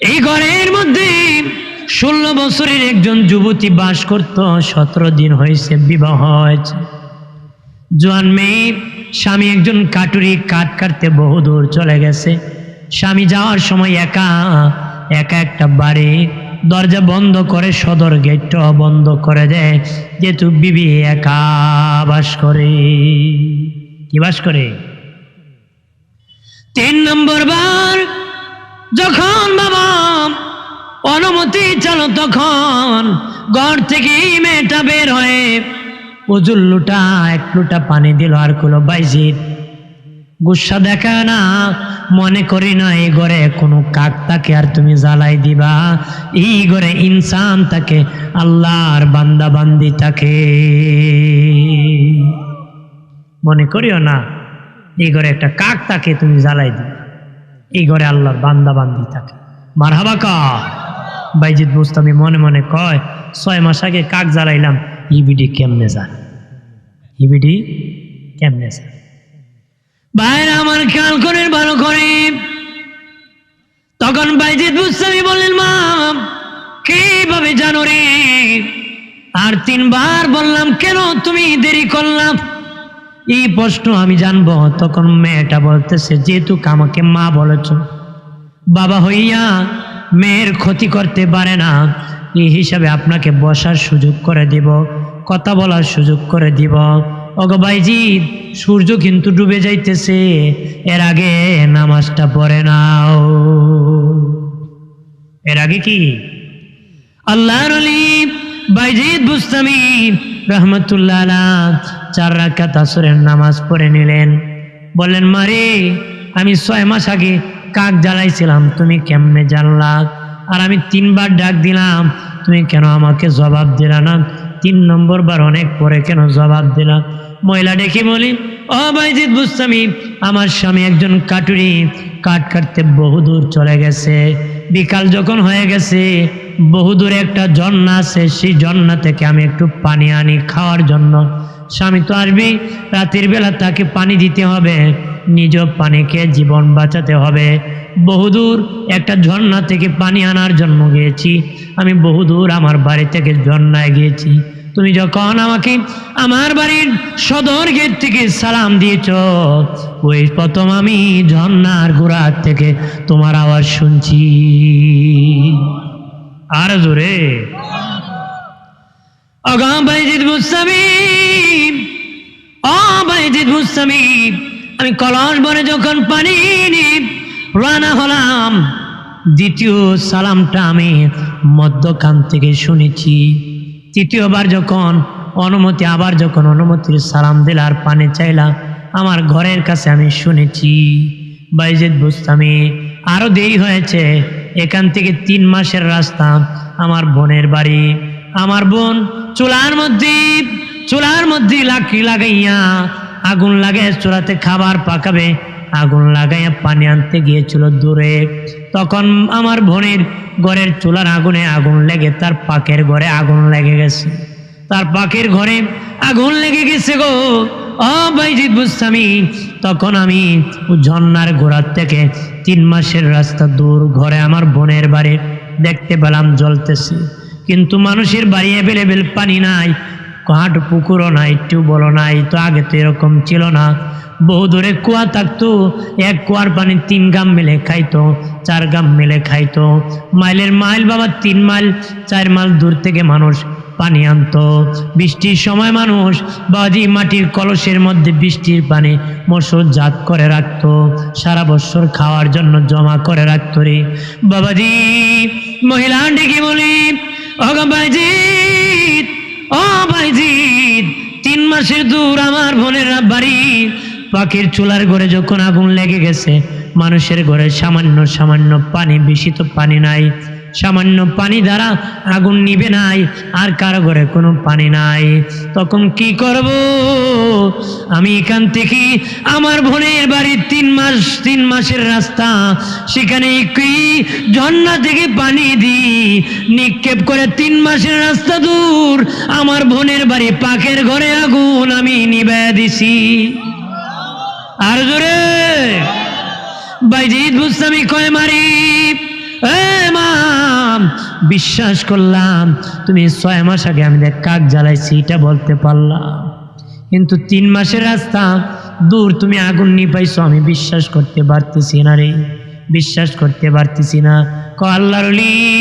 এই ঘরের মধ্যে ষোলো বছরের একজন যুবতী বাস করত। সতেরো দিন হয়েছে বিবাহ হয়েছে। জোয়ান মেয়ে, স্বামী একজন কাটুরি, কাঠ কাটতে বহু দূর চলে গেছে। স্বামী যাওয়ার সময় একা একা একটা বাড়ি, দরজা বন্ধ করে, সদর গেটটাও বন্ধ করে দেয়, যেহেতু বিবি একা বাস করে। কি বাস করে? তিন নম্বর বার যখন বাবা অনুমতি চালো, তখন ঘর থেকে এই মেয়েটা বের হয়ে অজুর লোটা, এক লোটা পানি দিল আর কইলো, "বাইজিদ, গুসা দেখায় না, মনে করি না এই ঘরে কোনো কাক থাকে আর তুমি জ্বালাই দিবা। এই ঘরে ইনসান থাকে, আল্লাহর বান্দা বান্দি থাকে।" মনে করিও না এই ঘরে একটা কাক থাকে তুমি জ্বালাই দিও, এই ঘরে আল্লাহর বান্দা বান্দি থাকে। মারহাবা কা? বাইজিদ বুস্তামি মনে মনে কয়, "ছয় মাস আগে কাক জ্বালাইলাম, হিবিডি কেমনে যায়, হিবিডি কেমনে যায়?" ভাইরা আমার, খেয়াল করেন ভালো করে। তখন বাইজিদ বুস্তামি বললেন, "মা, কিভাবে জানো রে? আর তিনবার বললাম, কেন তুমি দেরি করলাম?" এই প্রশ্ন আমি জানবো। তখন মেয়েটা বলতেছে, "যেহেতু আমাকে মা বলেছ, বাবা হইয়া মেয়ের ক্ষতি করতে পারে না, এই হিসাবে আপনাকে বসার সুযোগ করে দিব, কথা বলার সুযোগ করে দিব।" ওগো বাইজিদ, সূর্য কিন্তু ডুবে যাইতেছে, এর আগে নামাজটা পড়ে নাও। এর আগে কি? আল্লাহর ওলি বাইজিদ বুস্তামি রহমতুল্লাহ আলাইহি চার রাকাত আসরের নামাজ পড়ে নিলেন। বললেন, "মারে, আমি ছয় মাস আগে কাক জ্বালাইছিলাম, তুমি কেমনে জানলা? আর আমি তিনবার ডাক দিলাম, তুমি কেন আমাকে জবাব দিলা না?" তিন নম্বর বার অনেক পরে কেন জবাব দিলা? মহিলা ডেকে বলি, "ও বাইজিদ বুস্তামি, আমার স্বামী একজন কাটুরি, কাঠ কাটতে বহুদূর চলে গেছে। বিকাল যখন হয়ে গেছে, বহুদূরে একটা ঝর্ণা আছে, সেই ঝর্ণা থেকে আমি একটু পানি আনি খাওয়ার জন্য। স্বামী তো আসবেই, রাতের বেলা তাকে পানি দিতে হবে, নিজেও পানি খেয়ে জীবন বাঁচাতে হবে। বহুদূর একটা ঝর্ণা থেকে পানি আনার জন্য গিয়েছি, আমি বহুদূর আমার বাড়ি থেকে ঝর্ণায় গিয়েছি। তুমি যখন আমাকে আমার বাড়ির সদর গেট থেকে সালাম দিয়েছ, ওই প্রথম আমি ঝর্ণার গোড়া থেকে তোমার আওয়াজ শুনছি।" আর জোরে। ওগো বাইজিদ বুস্তামি, ও বাইজিদ বুস্তামি, আমি কলস ভরে যখন পানি নিয়ে রওনা হলাম, দ্বিতীয় সালামটা আমি মধ্যখান থেকে শুনেছি। তৃতীয়বার যখন অনুমতি, আবার যখন অনুমতির সালাম দিলা আর পানি চাইলা, আমার ঘরের কাছে আমি শুনেছি, বাইজিদ বুস্তামি, আরো দেরি হয়েছে, এখান থেকে তিন মাসের রাস্তা আমার বোনের বাড়ি। আমার বোন চুলার মধ্যে, চুলার মধ্যে লাকড়ি লাগাইয়া আগুন লাগে, চুলাতে খাবার পাকাবে, আগুন লাগাইয়া পানি আনতে গিয়েছিল দূরে। তখন আমার বোনের ঘরের চুলার আগুনে আগুন লেগে তার পাকের ঘরে আগুন লেগে গেছে। তার পাকের ঘরে আগুন লেগে গেছে গো, ও বাইজিদ বুস্তামি। তখন আমি ঝর্ণার গোড়ার থেকে তিন মাসের রাস্তা দূর ঘরে আমার বোনের বাড়ি দেখতে পেলাম জ্বলতেছে, কিন্তু মানুষের বাড়ি অ্যাভেলেবেল পানি নাই, ঘাট পুকুরও নাই, টিউবওয়েলও নাই। তো আগে তো এরকম ছিল না, বহুদূরে কুয়া থাকতো, এক কুয়ার পানি তিন গ্রাম মিলে খাইতো, চার গ্রাম মিলে খাইতো। মাইলের মাইল বাবা, তিন মাইল, চার মাইল দূর থেকে মানুষ পানি আনতো। বৃষ্টির সময় মানুষ বাবাজি মাটির কলসের মধ্যে বৃষ্টির পানি মশলজাত করে রাখতো, সারা বছর খাওয়ার জন্য জমা করে রাখতো রে বাবাজি। মহিলা ডেকে বলি, "ওগো বাইজিদ, ও বাইজিদ, তিন মাসের দূর আমার বোনের বাড়ি, পাকের চুলার ঘরে যখন আগুন লেগে গেছে, মানুষের ঘরে সামান্য সামান্য পানি, বেশি তো পানি নাই, সামান্য পানি দ্বারা আগুন নিবে নাই, আর কারো ঘরে কোনো পানি নাই। তখন কি করব? আমি এখান থেকে আমার বোনের বাড়ি তিন মাস, তিন মাসের রাস্তা, সেখানে একটি ঝর্ণা থেকে পানি দি নিক্ষেপ করে তিন মাসের রাস্তা দূর আমার বোনের বাড়ি পাকের ঘরে আগুন আমি নিবাইয়া দিছি। আর জোরে। বাইজিদ বুস্তামি কয়, "মারি, এ মা, বিশ্বাস করলাম তুমি ছয় মাস আগে আমি দেখ কাক জ্বালাইছি, এটা বলতে পারলাম, কিন্তু তিন মাসের রাস্তা দূর তুমি আগুন নিবাইছো, আমি বিশ্বাস করতে পারতেছি না রে, বিশ্বাস করতে পারতেছি না।" কয়, "আল্লাহর ওলি,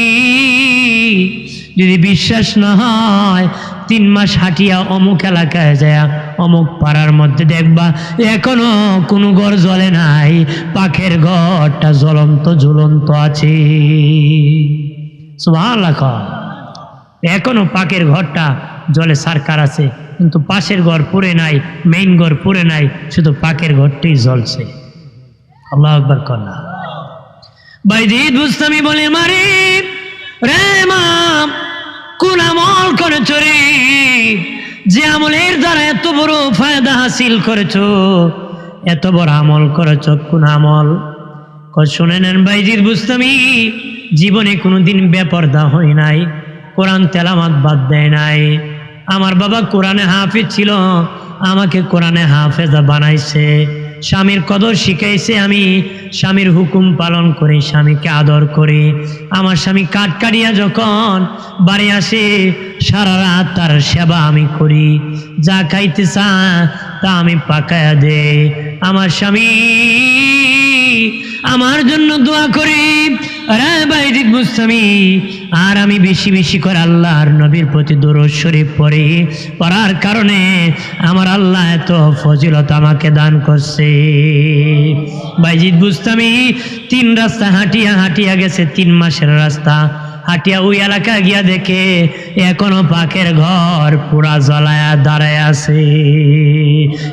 যদি বিশ্বাস না হয়, তিন মাস হাঁটিয়া অমুক এলাকায় যায়া অমুক পাড়ার মধ্যে দেখবা, এখনো কোনো ঘর জ্বলে নাই, পাকের ঘরটা জ্বলন্ত ঝুলন্ত আছে।" সুবহানাল্লাহ কও। এখনো পাকের ঘরটা জ্বলে সারকার আছে, কিন্তু পাশের ঘর পুড়ে নাই, মেইন ঘর পুড়ে নাই, শুধু পাকের ঘরটাই জ্বলছে। আল্লাহু আকবার কও না। বাইজিদ বুস্তামি বলে, "মারি, রে মা, কোন আমল করেছো রে, যে আমলের দ্বারা এত বড় ফায়দা হাসিল করেছো, এত বড় আমল করেছো, কোন আমল?" কয়, "শুনে নেন বাইজিদ বুস্তামি, জীবনে কোনোদিন বেপর্দা হই নাই, কোরআন তেলাওয়াত বাদ দেয় নাই। আমার বাবা কোরআনে হাফিজ ছিল, আমাকে কোরআনে হাফেজা বানাইছে। স্বামীর কদর শিখাইছে আমি, স্বামীর হুকুম পালন করি, স্বামীকে আদর করি। আমার স্বামী কাঠ কাটিয়া যখন বাড়ি আসে, সারা রাত তার সেবা আমি করি, যা খাইতে চায় তা আমি পাকায়া দেই। আমার স্বামী আমার জন্য দোয়া করে।" আরে বাইজিদ বুস্তামি, আর আমি বেশি বেশি করে আল্লাহর নবীর প্রতি দুরূদ শরীফ পড়ি, পড়ার কারণে আমার আল্লাহ এত ফজিলত আমাকে দান করছে। বাইজিদ বুস্তামি তিন রাস্তা হাঁটিয়া হাঁটিয়া গেছে, তিন মাসের রাস্তা হাঁটিয়া ওই এলাকা গিয়া দেখে এখনো পাকের ঘর পুরা জ্বলায়া দাঁড়ায় আছে।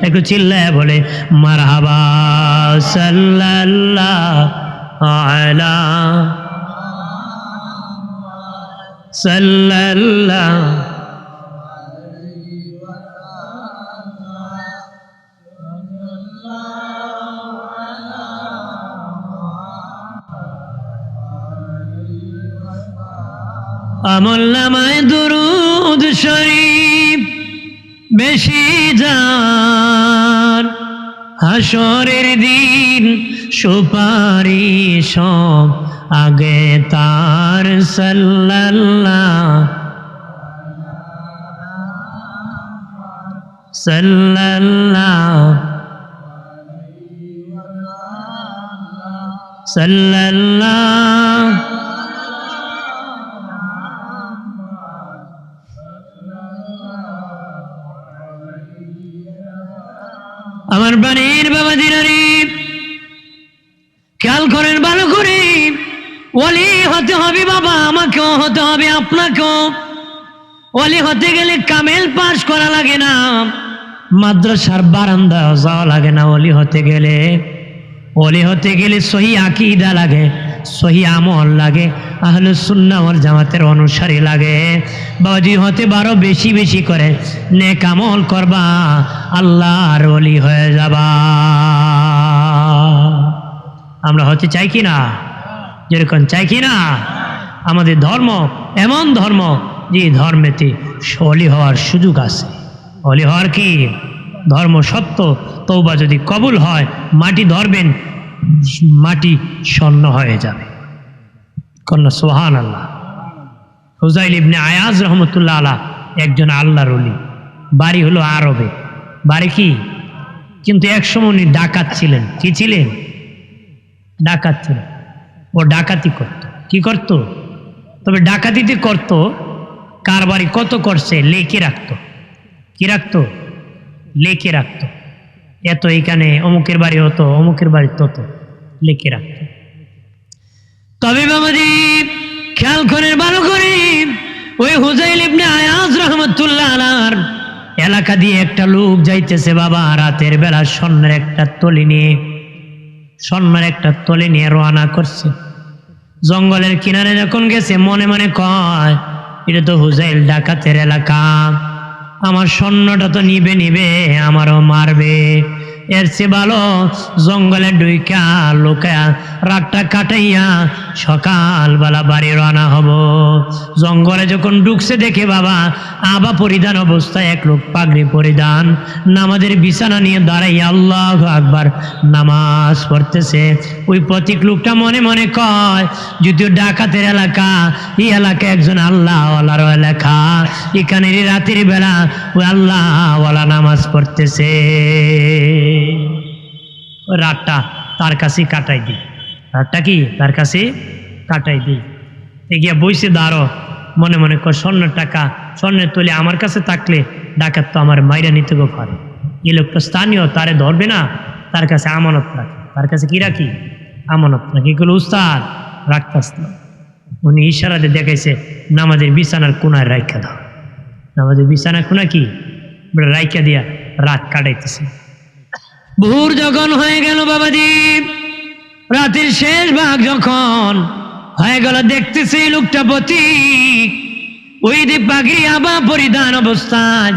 একটু চিল্লায় বলে, "মারহাবা সাল্লাল্লাহু আলা সাল্লাল্লাহু।" আমল নামায় দুরূদ শরীফ বেশি যার, হাশরের দিন সুপারিশ আগে তার। সাল্লাল্লাহু সাল্লাল্লাহু সাল্লাল্লাহু। আমার প্রাণের বাবা দিনারে, খেয়াল করেন ভালো করে, ওলি হতে হবে বাবা, আমাকেও হতে হবে, আপনাকেও। ওলি হতে গেলে কামেল পাশ করা লাগে না, মাদ্রাসার বারান্দায় যাওয়া লাগে না। ওলি হতে গেলে, ওলি হতে গেলে সহি আকীদা লাগে, সহি আমল লাগে, আহলে সুন্নাহ ওয়াল জামাতের অনুসারী লাগে। বাবাজি হতে পারো বেশি বেশি করে, নেক আমল করবা, আল্লাহর ওলি হয়ে যাবা। আমরা হতে চাই কি না? যেরকম চাই কি না? আমাদের ধর্ম এমন ধর্ম, যে ধর্মেতে ওলি হওয়ার সুযোগ আছে। ওলি হওয়ার কি? ধর্ম সত্য, তওবা যদি কবুল হয়, মাটি ধরবেন, মাটি স্বর্ণ হয়ে যাবে। কন্যা সুবহানাল্লাহ। হুজাইল ইবনে আয়াজ রহমতুল্লাহ আলা একজন আল্লাহর ওলি, বাড়ি হলো আরবে। বাড়ি কি? কিন্তু এক সময় উনি ডাকাত ছিলেন। কি ছিলেন? ডাকাত ছিলেন। ও ডাকাতি করত। কি করত? তবে ডাকাতি যে করত, কার বাড়ি কত করছে লেখে রাখত। কি রাখত? লেখে রাখত। এত এখানে অমুকের বাড়ি অত, অমুকের বাড়ি তত, লেখে রাখত। তবে বাবাজি, খেয়াল করেন ভালো করে, ওই হুজাইল ইবনে আয়াজ রহমতুল্লাহ আলার এলাকা দিয়ে একটা লোক যাইতেছে বাবা, রাতের বেলা স্বর্ণের একটা থলি নিয়ে, স্বর্ণের একটা থলি নিয়ে রওনা করছে। জঙ্গলের কিনারে যখন গেছে, মনে মনে কয়, "এটা তো হুজাইল ডাকাতের এলাকা, আমার স্বর্ণটা তো নিবে নিবে, আমারও মারবে। এর চেয়ে ভালো জঙ্গলে ঢুইকা লুকায়া রাতটা কাটাইয়া সকালবেলা বাড়ি রওনা হব।" জঙ্গলে যখন ঢুকছে, দেখে বাবা, আবা পরিধান অবস্থায় এক লোক পাগড়ি পরিধান, নামাজের বিছানা নিয়ে দাঁড়াইয়া আল্লাহু আকবার নামাজ পড়তেছে। ওই পথিক লোকটা মনে মনে কয়, "যদিও ডাকাতের এলাকা, এই এলাকা একজন আল্লাহওয়ালারও এলাকা, এখানে এই রাতের বেলা ওই আল্লাহওয়ালা নামাজ পড়তেছে।" ওই রাতটা তার কাছেই কাটাই দিই, রাতটা কি তার কাছে কাটাই দিই। এ গিয়া বইছে দাঁড়ো, মনে মনে কয়, "স্বর্ণের টাকা, স্বর্ণের থলি আমার কাছে থাকলে ডাকাত তো আমার মাইরা নিতে গো পারে। এই লোকটা স্থানীয়, তারে ধরবে না, তার কাছে আমানত রাখি।" তার কাছে কি রাখি? আমানত রাখি। এগুলো উস্তাদ রাখতাস না। উনি ইশারা দিয়ে দেখাইছে, "নামাজের বিছানার কোনায় রাখিয়া দাও।" নামাজের বিছানার কোনা কি? বলে, রাখিয়া দিয়া রাত কাটাইতেছে। ভোর যখন হয়ে গেল বাবাজি, রাতের শেষ ভাগ যখন হয়ে গেল, দেখতেছে এই লোকটা পথিক, ওই যে পাগড়ি আবা পরিধান অবস্থায়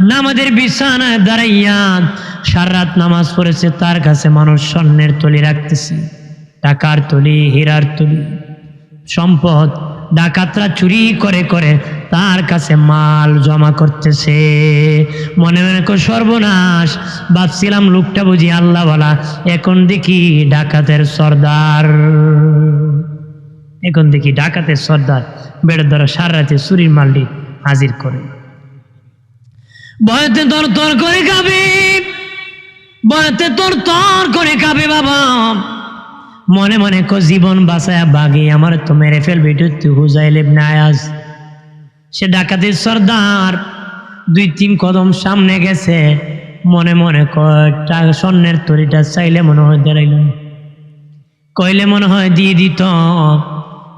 নামাজের বিছানায় দাঁড়াইয়া সারা রাত নামাজ পড়েছে, তার কাছে মানুষ স্বর্ণের থলি রাখতেছে, টাকার থলি, হীরার থলি, সম্পদ ডাকাতরা চুরি করে করে তার কাছে মাল জমা করতেছে। মনে মনে কয়, "সর্বনাশ, ভাবছিলাম লোকটা বুঝি আল্লাহওয়ালা, এখন দেখি ডাকাতের সর্দার, এখন দেখি ডাকাতের সর্দার।" বেড়ে ধরা সারা রাতে চুরির মালটি হাজির করে। ভয়েতে তর তর করে কাঁপে, ভয়েতে তর তর করে কাঁপে বাবা। মনে মনে কয়, "জীবন বাঁচায়া বাগি, আমার তো মেরে ফেলবে, এটা তো হুজাইল ইবনে আয়াজ।" সে ডাকাতির সর্দার, দুই তিন কদম সামনে গেছে, মনে মনে কয়, "টা-, স্বর্ণের থলিটা চাইলে মনে হয় দেরাইল না, কইলে মনে হয় দিয়ে দিত,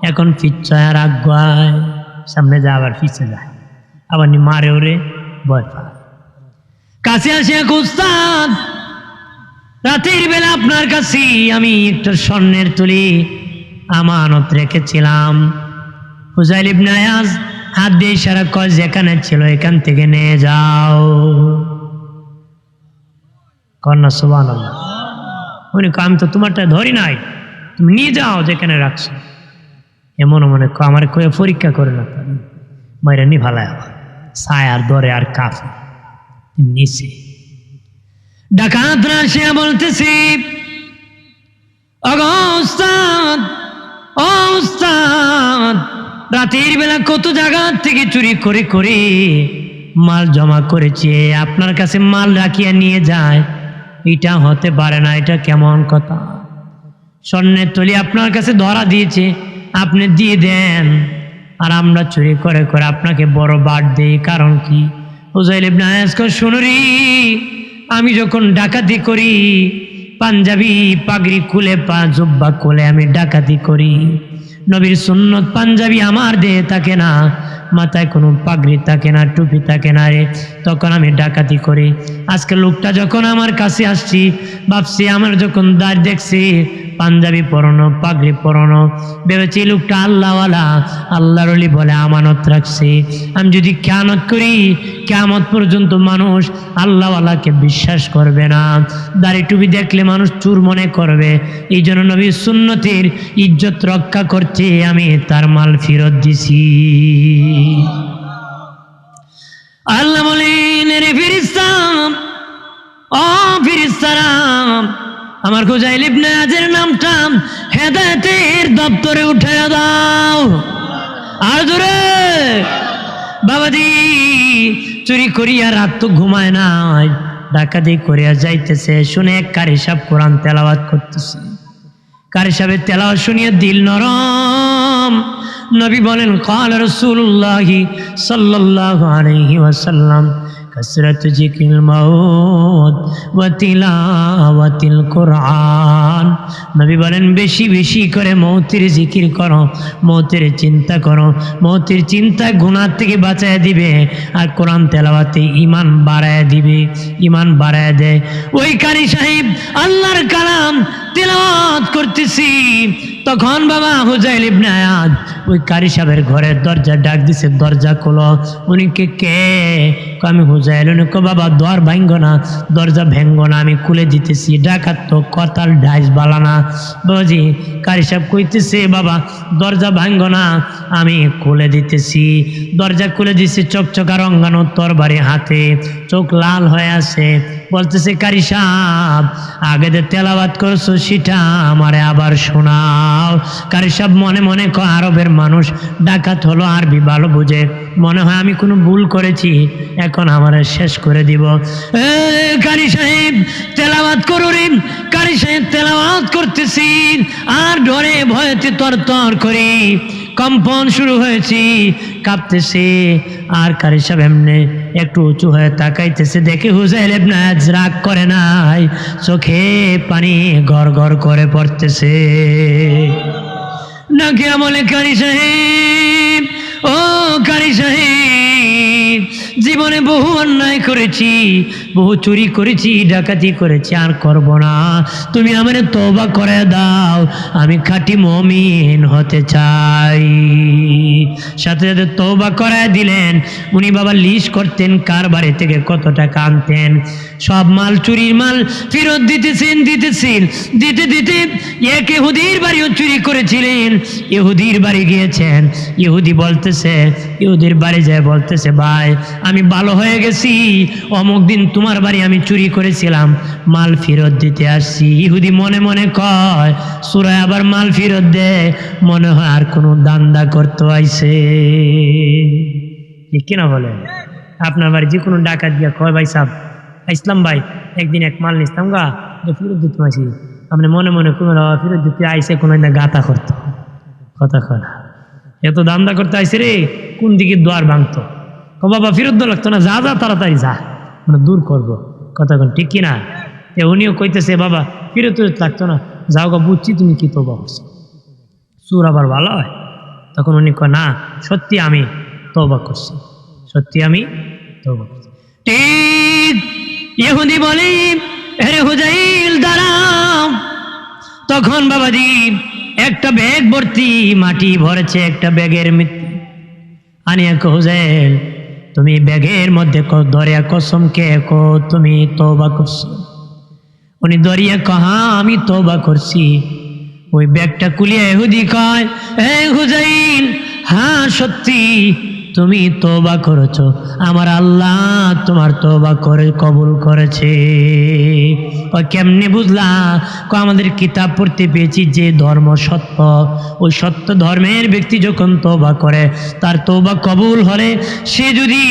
এখন পিছায় আর আগুয়ায়, সামনে যায় আবার পিছে যায়, আবার নি মারে ওরে, ভয় পায়।" কাছে আসে, "এক উস্তাদ, রাতের বেলা আপনার কাছে আমি একটা স্বর্ণের থলি আমানত রেখেছিলাম।" হুজাইল ইবনে আয়াজ হাত দিয়ে ইশারা করে, "যেখানে ছিল এখান থেকে নিয়ে যাও।" কন্যা সুবহানাল্লাহ। উনি কয়, "আমি তো তোমারটা ধরি নাই, তুমি নিয়ে যাও যেখানে রাখছো।" এ মনে মনে কয়, "আমারে কয়ে পরীক্ষা করে না পারি, মাইরা নি ফালায় আবার।" ছায় আর ধরে আর কাঁপে নিচে। ডাকাতরা আসিয়া বলতেছে, "ওগো উস্তাদ, ও উস্তাদ, রাতের বেলা কত জায়গা থেকে চুরি করে করে মাল জমা করেছে, আপনার কাছে মাল রাখিয়া নিয়ে যায়, এটা হতে পারে না, এটা কেমন কথা?" স্বর্ণের থলি আপনার কাছে ধরা দিয়েছে, আপনি দিয়ে দেন, আর আমরা চুরি করে করে আপনাকে বড় বাট দেই, কারণ কি? হুজাইল ইবনে আয়াজ কয়, "শুনো রে, আমি যখন ডাকাতি করি, পাঞ্জাবি পাগড়ি খুলে, পা জুব্বা খুলে আমি ডাকাতি করি। নবীর সুন্নত পাঞ্জাবি আমার দেহে থাকে না, মাথায় কোনো পাগড়ি থাকে না, টুপি থাকে না রে, তখন আমি ডাকাতি করি। আজকে লোকটা যখন আমার কাছে আসছি, ভাবছি আমার যখন দাড়ি দেখছি, পাঞ্জাবি পরানো, পাগড়ি পরানো, ভেবেছি লোকটা আল্লাহওয়ালা, আল্লাহর ওলি বলে আমানত রাখছি। আমি যদি খেয়ানত করি, কিয়ামত পর্যন্ত মানুষ আল্লাহওয়ালাকে বিশ্বাস করবে না, দাড়ি টুপি দেখলে মানুষ চুর মনে করবে। এই জন্য নবীর সুন্নতের ইজ্জত রক্ষা করতে আমি তার মাল ফেরত দিছি।" আল্লাহ বলেন, "এরে ফিরিস্তা, ও ফিরিস্তারা, আমার হুজাইল ইবনে আয়াজের নামটা হেদায়েতের দপ্তরে উঠাইয়া দাও।" আর জোরে, বাবাজি, চুরি করিয়া রাত তো ঘুমায় নাই, ডাকাতি করিয়া যাইতেছে, শুনে এক কারি সাহেব কোরআন তেলাওয়াত করতেছে। কারি সাহেবের তেলাওয়াত শুনিয়া দিল নরম। নবী বলেন, "قال رسول الله صلى الله عليه وسلم, كثرة ذكر الموت وتلاوة القرآن।" নবী বলেন, "বেশি বেশি করে মৌতের জিকির করো, মৌতের চিন্তা করো, মৌতের চিন্তা গুনাহ থেকে বাঁচায় দিবে, আর কোরআন তেলাওয়াতে ঈমান বাড়ায় দিবে, ঈমান বাড়ায় দেয়।" ওই কারি সাহেব আল্লাহর কালাম তেলাওয়াত করতেছি, তখন বাবা হুজাইল ইবনে আয়াজ ওই কারি সাহেবের ঘরের দরজা ডাক দিছে, "দরজা খোলো।" উনি কে, "কে?" কয়, "আমি হুজাইল।" উনি কয়, "বাবা, দুয়ার ভাঙ্গো না, দরজা ভাঙ্গো না, আমি খুলে দিতেছি। ডাকাত তো কথার ডাইস বালা না।" বাবাজি, কারি সাহেব কইতেছে, "বাবা, দরজা ভাঙ্গো না, আমি খুলে দিতেছি।" দরজা খুলে দিছে, চকচকা রঙ্গানো তরবারি হাতে, চোখ লাল হয়ে আছে। বলতেছে, "কারি সাহেব, আগে যে তেলাওয়াত করছো সেটা আমারে আবার শোনাও।" কারি সাহেব মনে মনে কয়, "আরবের মানুষ, ডাকাত হলো, আরবি ভালো বুঝে, মনে হয় আমি কোনো ভুল করেছি, এখন আমারে শেষ করে দিব।" "এ, কারি সাহেব, তেলাওয়াত করো রে।" কারি সাহেব তেলাওয়াত করতেছি, আর ডরে ভয়েতে তরতর করি, কম্পন শুরু হয়েছে, কাঁপতেছে। আর কারি সাহেব এমনে একটু উঁচু হয়ে তাকাইতেছে, দেখে হুজাইল ইবনে আয়াজ রাগ করে নাই, চোখে পানি গড় গড় করে পড়তেছে। ডাকিয়া বলে, "কারি সাহেব, ও কারি সাহেব, জীবনে বহু অন্যায় করেছি, বহু চুরি করেছি, ডাকাতি করেছি, আর করব না। তুমি আমারে তওবা করে দাও, আমি খাঁটি মুমিন হতে চাই।" সাথে সাথে তওবা করে দিলেন। উনি বাবা লিস্ট করতেন, কার বাড়ি থেকে কত টাকা আনতেন, সব মাল, চুরির মাল ফেরত দিতেছেন, দিতেছেন, দিতে দিতে এক ইহুদির বাড়িও চুরি করেছিলেন। ইহুদির বাড়ি গিয়েছেন, ইহুদি বলতেছে, ইহুদির বাড়ি যায় বলতেছে, "ভাই, আমি ভালো হয়ে গেছি, অমুক দিন তোমার বাড়ি আমি চুরি করেছিলাম, মাল ফেরত দিতে আসছি।" ইহুদি মনে মনে কয়, "চোরে আবার মাল ফেরত দেয়, মনে হয় আর কোনো ধান্দা করতে আইছে।" ঠিক কিনা বলেন? আপনার বাড়ি যে কোনো ডাকাত গিয়া কয়, "ভাই সাহেব, আইসলাম ভাই, একদিন এক মাল নিসলাম গা, এটা ফেরত দিতে আইছি।" আপনি মনে মনে কইবেন, "ও, ফেরত দিতে আইছে, কোনো একটা গাতা করতো।" কথা কয় না। "এত ধান্দা করতে আইছে রে, কোন দিকে দুয়ার ভাঙতো?" কয়, "বাবা, ফেরত দেওয়া লাগতো না, যা, যা, তাড়াতাড়ি যা, মানে দূর করবো।" কথা কন ঠিক কিনা? তে উনিও কইতেছে, "বাবা, ফেরত ফেরত লাগতো না, যাও গা, বুঝছি তুমি কি তওবা করছো।" চোর আবার ভালো হয়। তখন উনি কয়, "না, সত্যি আমি তওবা করছি, সত্যি আমি তওবা করছি।" ঠিক ইহুদি বলে, "এরে হুজাইল, দাঁড়াও।" তখন বাবাজি একটা ব্যাগ ভর্তি মাটি ভরেছে একটা ব্যাগের মধ্যে। আনিয়া কয়, "হুজাইল, তুমি ব্যাগের মধ্যে ক-, ধরিয়া কসম খেয়ে কও তুমি তওবা করছো।" উনি ধরিয়া কয়, "হ্যাঁ, আমি তওবা করছি।" ওই ব্যাগটা খুলিয়া ইহুদি কয়, "এ হুজাইল, হ্যাঁ, সত্যি তুমি তওবা করেছো, আমার আল্লাহ তোমার তওবা করে কবুল করেছে।" কয়, "কেমনে বুঝলা?" কয়, "আমাদের কিতাব পড়তে পেয়েছি যে ধর্ম সত্য, ওই সত্য ধর্মের ব্যক্তি যখন তওবা করে, তার তওবা কবুল হলে সে যদি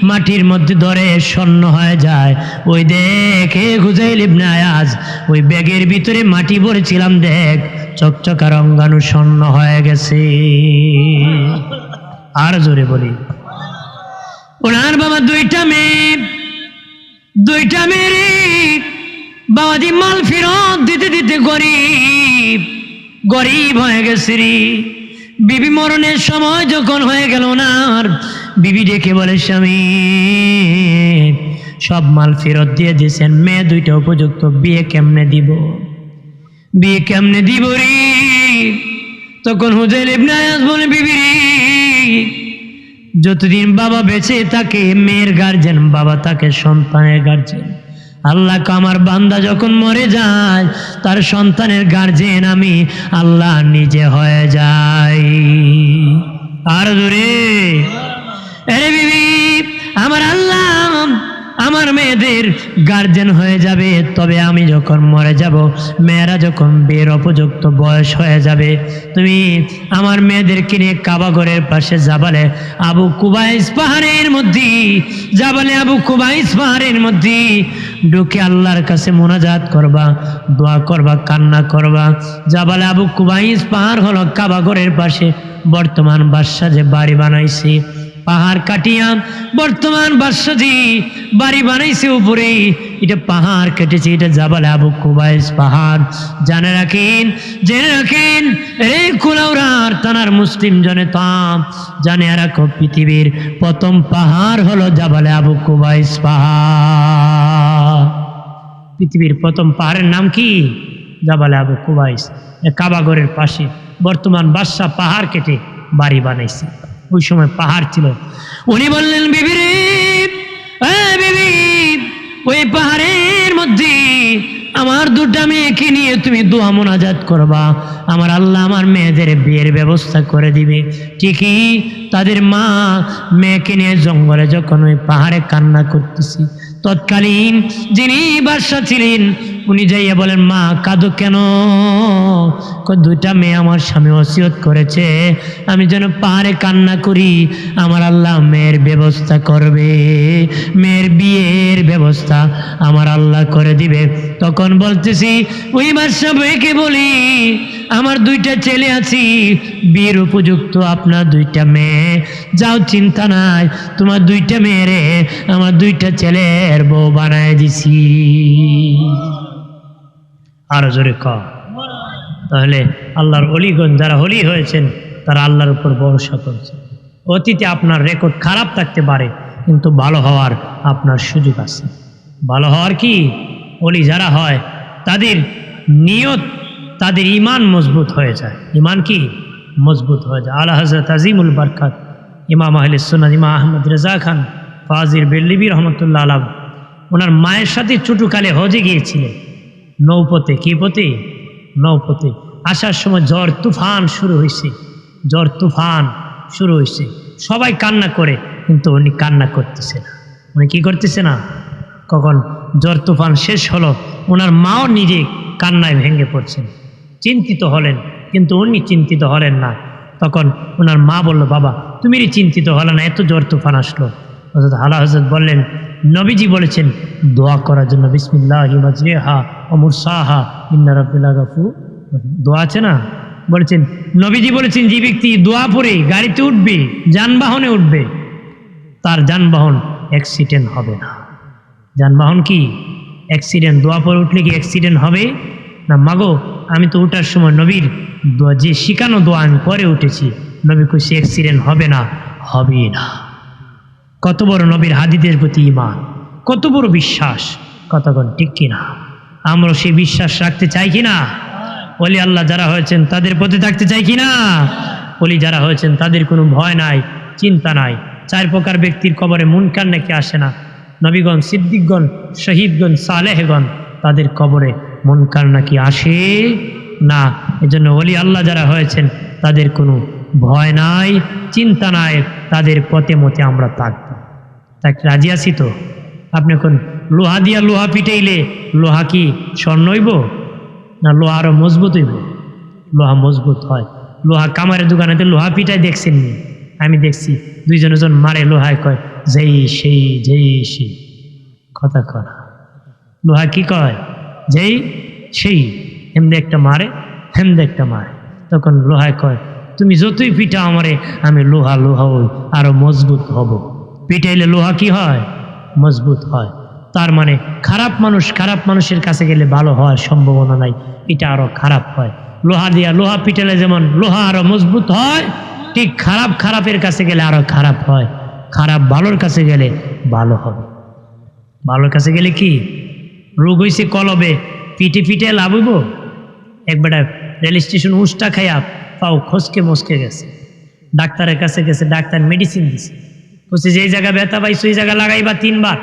মাটির মধ্যে ধরে স্বর্ণ হয়ে যায়, ওই দেখ, এ হুজাইল ইবনে আয়াজ, ওই ব্যাগের ভিতরে মাটি ভরেছিলাম, দেখ, চকচকা রঙ্গানো স্বর্ণ হয়ে গেছে।" আর জোরে বলি, ওনার বাবা দুইটা মেয়ে, দুইটা মেয়ে রে, বাবাজি মাল ফেরত দিতে দিতে গরিব, গরিব হয়ে গেছে রে। বিবি মরণের সময় যখন হয়ে গেল ওনার, বিবি ডেকে বলে, "স্বামী, সব মাল ফেরত দিয়ে দিয়েছেন, মেয়ে দুইটা উপযুক্ত, বিয়ে কেমনে দিব, বিয়ে কেমনে দিব রে?" তখন হুজাইল ইবনে আয়াজ বলে, "বিবি রে, যতদিন বাবা বেঁচে থাকে মেয়ের গার্জিয়ান, বাবা থাকে সন্তানের গার্জিয়ান। আল্লাহ কয়, আমার বান্দা যখন মরে যায়, তার সন্তানের গার্জিয়ান আমি আল্লাহ নিজে হয়ে যাই।" আর জোরে, এরে বিবি, আমার আল্লাহ আমার মেয়েদের গার্জিয়ান হয়ে যাবে, তবে আমি যখন মরে যাব, মেয়েরা যখন বিয়ের উপযুক্ত বয়স হয়ে যাবে, তুমি আমার মেয়েদেরকে নিয়ে কাবা ঘরের পাশে জাবালে আবু কুবাইস পাহাড়ের মধ্যে, জাবালে আবু কুবাইস পাহাড়ের মধ্যে ঢুকে আল্লাহর কাছে মোনাজাত করবা, দোয়া করবা, কান্না করবা। জাবালে আবু কুবাইস পাহাড় হলো কাবা ঘরের পাশে বর্তমান বাদশা যে বাড়ি বানাইছে, পাহাড় কাটিয়া বর্তমান বাদশা যে বাড়ি বানাইছে উপরে, এটা পাহাড় কেটেছে, এটা জাবালে আবু কুবাইস পাহাড়। জানে রাখেন, জেনে রাখেন, রে কুলাউড়ার থানার মুসলিম জনতা, জানে রাখো, পৃথিবীর প্রথম পাহাড় হলো জাবালে আবু কুবাইস পাহাড়। পৃথিবীর প্রথম পাহাড়ের নাম কি? জাবালে আবু কুবাইস, এ কাবা ঘরের পাশে। বর্তমান বাদশা পাহাড় কেটে বাড়ি বানাইছে, ওই সময় পাহাড় ছিল। উনি বললেন, "বিবি রে, এ বিবি, ওই পাহাড়ের মধ্যে আমার দুটা মেয়েকে নিয়ে তুমি দোয়া মোনাজাত করবা, আমার আল্লাহ আমার মেয়েদের বিয়ের ব্যবস্থা করে দিবে।" ঠিকই তাদের মা মেয়েকে নিয়ে জঙ্গলে যখন ওই পাহাড়ে কান্না করতেছে, তৎকালীন যিনি বাদশা ছিলেন, উনি যাইয়া বলেন, "মা, কাঁদো কেন?" কয়, "দুইটা মেয়ে আমার স্বামী ওসিয়ত করেছে, আমি যেন পাহাড়ে কান্না করি, আমার আল্লাহ মেয়ের ব্যবস্থা করবে, মেয়ের বিয়ের ব্যবস্থা আমার আল্লাহ করে দিবে।" তখন বলতেছি, ওই বাদশা মেয়েকে বলি, "আমার দুইটা ছেলে আছে, বিয়ের উপযুক্ত আপনার দুইটা মেয়ে, যাও, চিন্তা নাই, তোমার দুইটা মেয়েরে আমার দুইটা ছেলের বউ বানায় দিছি।" আরো জোরে কও। তাহলে আল্লাহর অলিগণ যারা অলি হয়েছেন, তারা আল্লাহর উপর ভরসা করছেন। অতীতে আপনার রেকর্ড খারাপ থাকতে পারে, কিন্তু ভালো হওয়ার আপনার সুযোগ আছে। ভালো হওয়ার কি, অলি যারা হয়, তাদের নিয়ত, তাদের ঈমান মজবুত হয়ে যায়। ঈমান কি? মজবুত হয়ে যায়। আলা হযরত আজিমুল বারকাত, ইমাম আহলে সুন্নাত, ইমাম আহমদ রেজা খান ফাজিল বেরলিভী রহমতুল্লাহ আলাইহি, ওনার মায়ের সাথে ছোটকালে হজে গিয়েছিলেন, নৌপথে। কি পথে? নৌপথে। আসার সময় ঝড় তুফান শুরু হয়েছে, ঝড় তুফান শুরু হয়েছে, সবাই কান্না করে, কিন্তু উনি কান্না করতেছে না। উনি কি করতেছে না? কখন ঝড় তুফান শেষ হলো, ওনার মাও নিজে কান্নায় ভেঙে পড়ছেন, চিন্তিত হলেন, কিন্তু উনি চিন্তিত হলেন না। তখন ওনার মা বলল, "বাবা, তুমি রে চিন্তিত হলে না, এত ঝড় তুফান আসলো।" হযরত আলা হযরত বললেন, "নবীজি বলেছেন দোয়া করার জন্য, বিসমিল্লাহি মাজরিহা ওয়া মুরসাহা, ইন্না রাব্বি লাগাফুর রহিম।" দোয়া আছে না? বলেছেন, নবীজি বলেছেন, "যে ব্যক্তি দোয়া পড়ে গাড়িতে উঠবে, যানবাহনে উঠবে, তার যানবাহন অ্যাক্সিডেন্ট হবে না।" যানবাহন কি অ্যাক্সিডেন্ট? দোয়া পড়ে উঠলে কি অ্যাক্সিডেন্ট হবে না? মাগো, আমি তো উঠার সময় নবীর দোয়া, যে শিখানো দোয়া আমি পড়ে উঠেছি, নবী কইছে অ্যাক্সিডেন্ট হবে না, হবেই না। কত বড় নবীর হাদিসের প্রতি ঈমান, কত বড় বিশ্বাস, কতক্ষণ ঠিক কি না? আমরা সেই বিশ্বাস রাখতে চাই কি না? অলি আল্লাহ যারা হয়েছেন তাদের পথে থাকতে চাই কি না? অলি যারা হয়েছেন তাদের কোনো ভয় নাই, চিন্তা নাই। চার প্রকার ব্যক্তির কবরে মুনকার নাকি আসে না। নবীগণ, সিদ্দিকগণ, শহীদগণ, সালেহগণ, তাদের কবরে মুনকার নাকি আসে না। এজন্য অলি আল্লাহ যারা হয়েছেন তাদের কোনো ভয় নাই, চিন্তা নাই, তাদের পথে মতে আমরা থাকব। তাই রাজি আছি তো? আপনি এখন লোহা দিয়া লোহা পিটাইলে লোহা কি স্বর্ণ হইব? না, লোহা আরো মজবুত হইব। লোহা মজবুত হয়। লোহা কামারের দোকানেতে লোহা পিটায় দেখছেন নি? আমি দেখছি, দুইজন জন মারে লোহায়, কয়, "যেই সেই, যেই সেই।" কথা কয় না। লোহা কি কয়? "যেই সেই।" হেমদে একটা মারে, হেমদে একটা মারে। তখন লোহায় কয়, "তুমি যতই পিটাও আমারে, আমি লোহা লোহা হই, আরো মজবুত হব।" পিটাইলে লোহা কি হয়? মজবুত হয়। তার মানে খারাপ মানুষ খারাপ মানুষের কাছে গেলে ভালো হওয়ার সম্ভাবনা নাই, এটা আরো খারাপ হয়। লোহা দিয়া লোহা পিটালে যেমন লোহা আরো মজবুত হয়, ঠিক খারাপ খারাপের কাছে গেলে আরো খারাপ হয়, খারাপ ভালোর কাছে গেলে ভালো হবে। ভালোর কাছে গেলে কি? রোগ হইছে কলবে, পিটে পিটে লাভ হইব? এক বেটা রেল স্টেশন উষ্টা খাইয়া পাও খসকে মসকে গেছে, ডাক্তারের কাছে গেছে, ডাক্তার মেডিসিন দিছে, কইছে, "যে জায়গা ব্যথা পাইছো, ওই জায়গা লাগাইবা তিনবার।"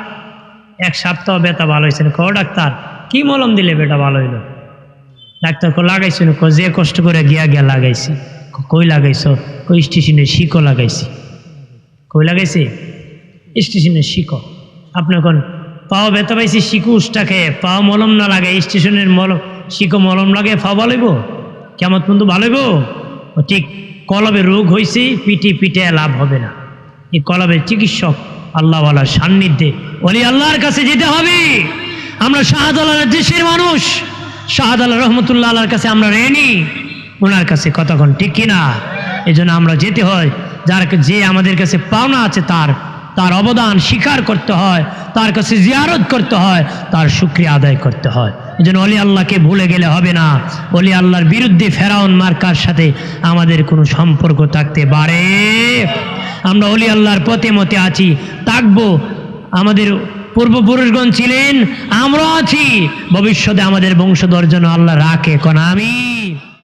এক সপ্তাহ ব্যথা ভালো হইছে না। কও, "ডাক্তার, কি মলম দিলে বেটা ভালো হইলো?" ডাক্তার কয়, "লাগাইছো না?" কয়, "যে কষ্ট করে গিয়া গিয়া লাগাইছি।" কয়, "কই লাগাইছো?" কয়, "স্টেশনে শিকো লাগাইছি।" কই লাগাইছে? স্টেশনে শিকো। আপনি এখন পাও ব্যথা পাইছে, শিকো উষ্টা খেয়ে, পাও মলম না লাগে, স্টেশনের মলম, শিকো মলম লাগে, পাও ভালো হইব? কিয়ামত পর্যন্ত ভালো হইব? ও ঠিক কলবে রোগ হইছে, পিটে পিটে লাভ হবে না। এই কলবের চিকিৎসক আল্লাহওয়ালার সান্নিধ্যে, ওলি আল্লাহর কাছে যেতে হবে। আমরা শাহজালালের দেশের মানুষ, শাহজালাল রহমতুল্লাহ আল্লাহর কাছে আমরা ঋণী, ওনার কাছে। কতক্ষণ ঠিক কি না? এই জন্য আমরা যেতে হয়, যার কা-, যে আমাদের কাছে পাওনা আছে, তার, তার অবদান স্বীকার করতে হয়, তার কাছে জিয়ারত করতে হয়, তার শুকরিয়া আদায় করতে হয়। এই জন্য অলি আল্লাহকে ভুলে গেলে হবে না। অলি আল্লাহর বিরুদ্ধে ফেরাউন মার্কার সাথে আমাদের কোনো সম্পর্ক থাকতে পারে? আমরা অলি আল্লাহর পথে মতে আছি, থাকবো। আমাদের পূর্বপুরুষগণ ছিলেন, আমরা আছি, ভবিষ্যতে আমাদের বংশধর যেন আল্লাহ রাখে। কন আমিন।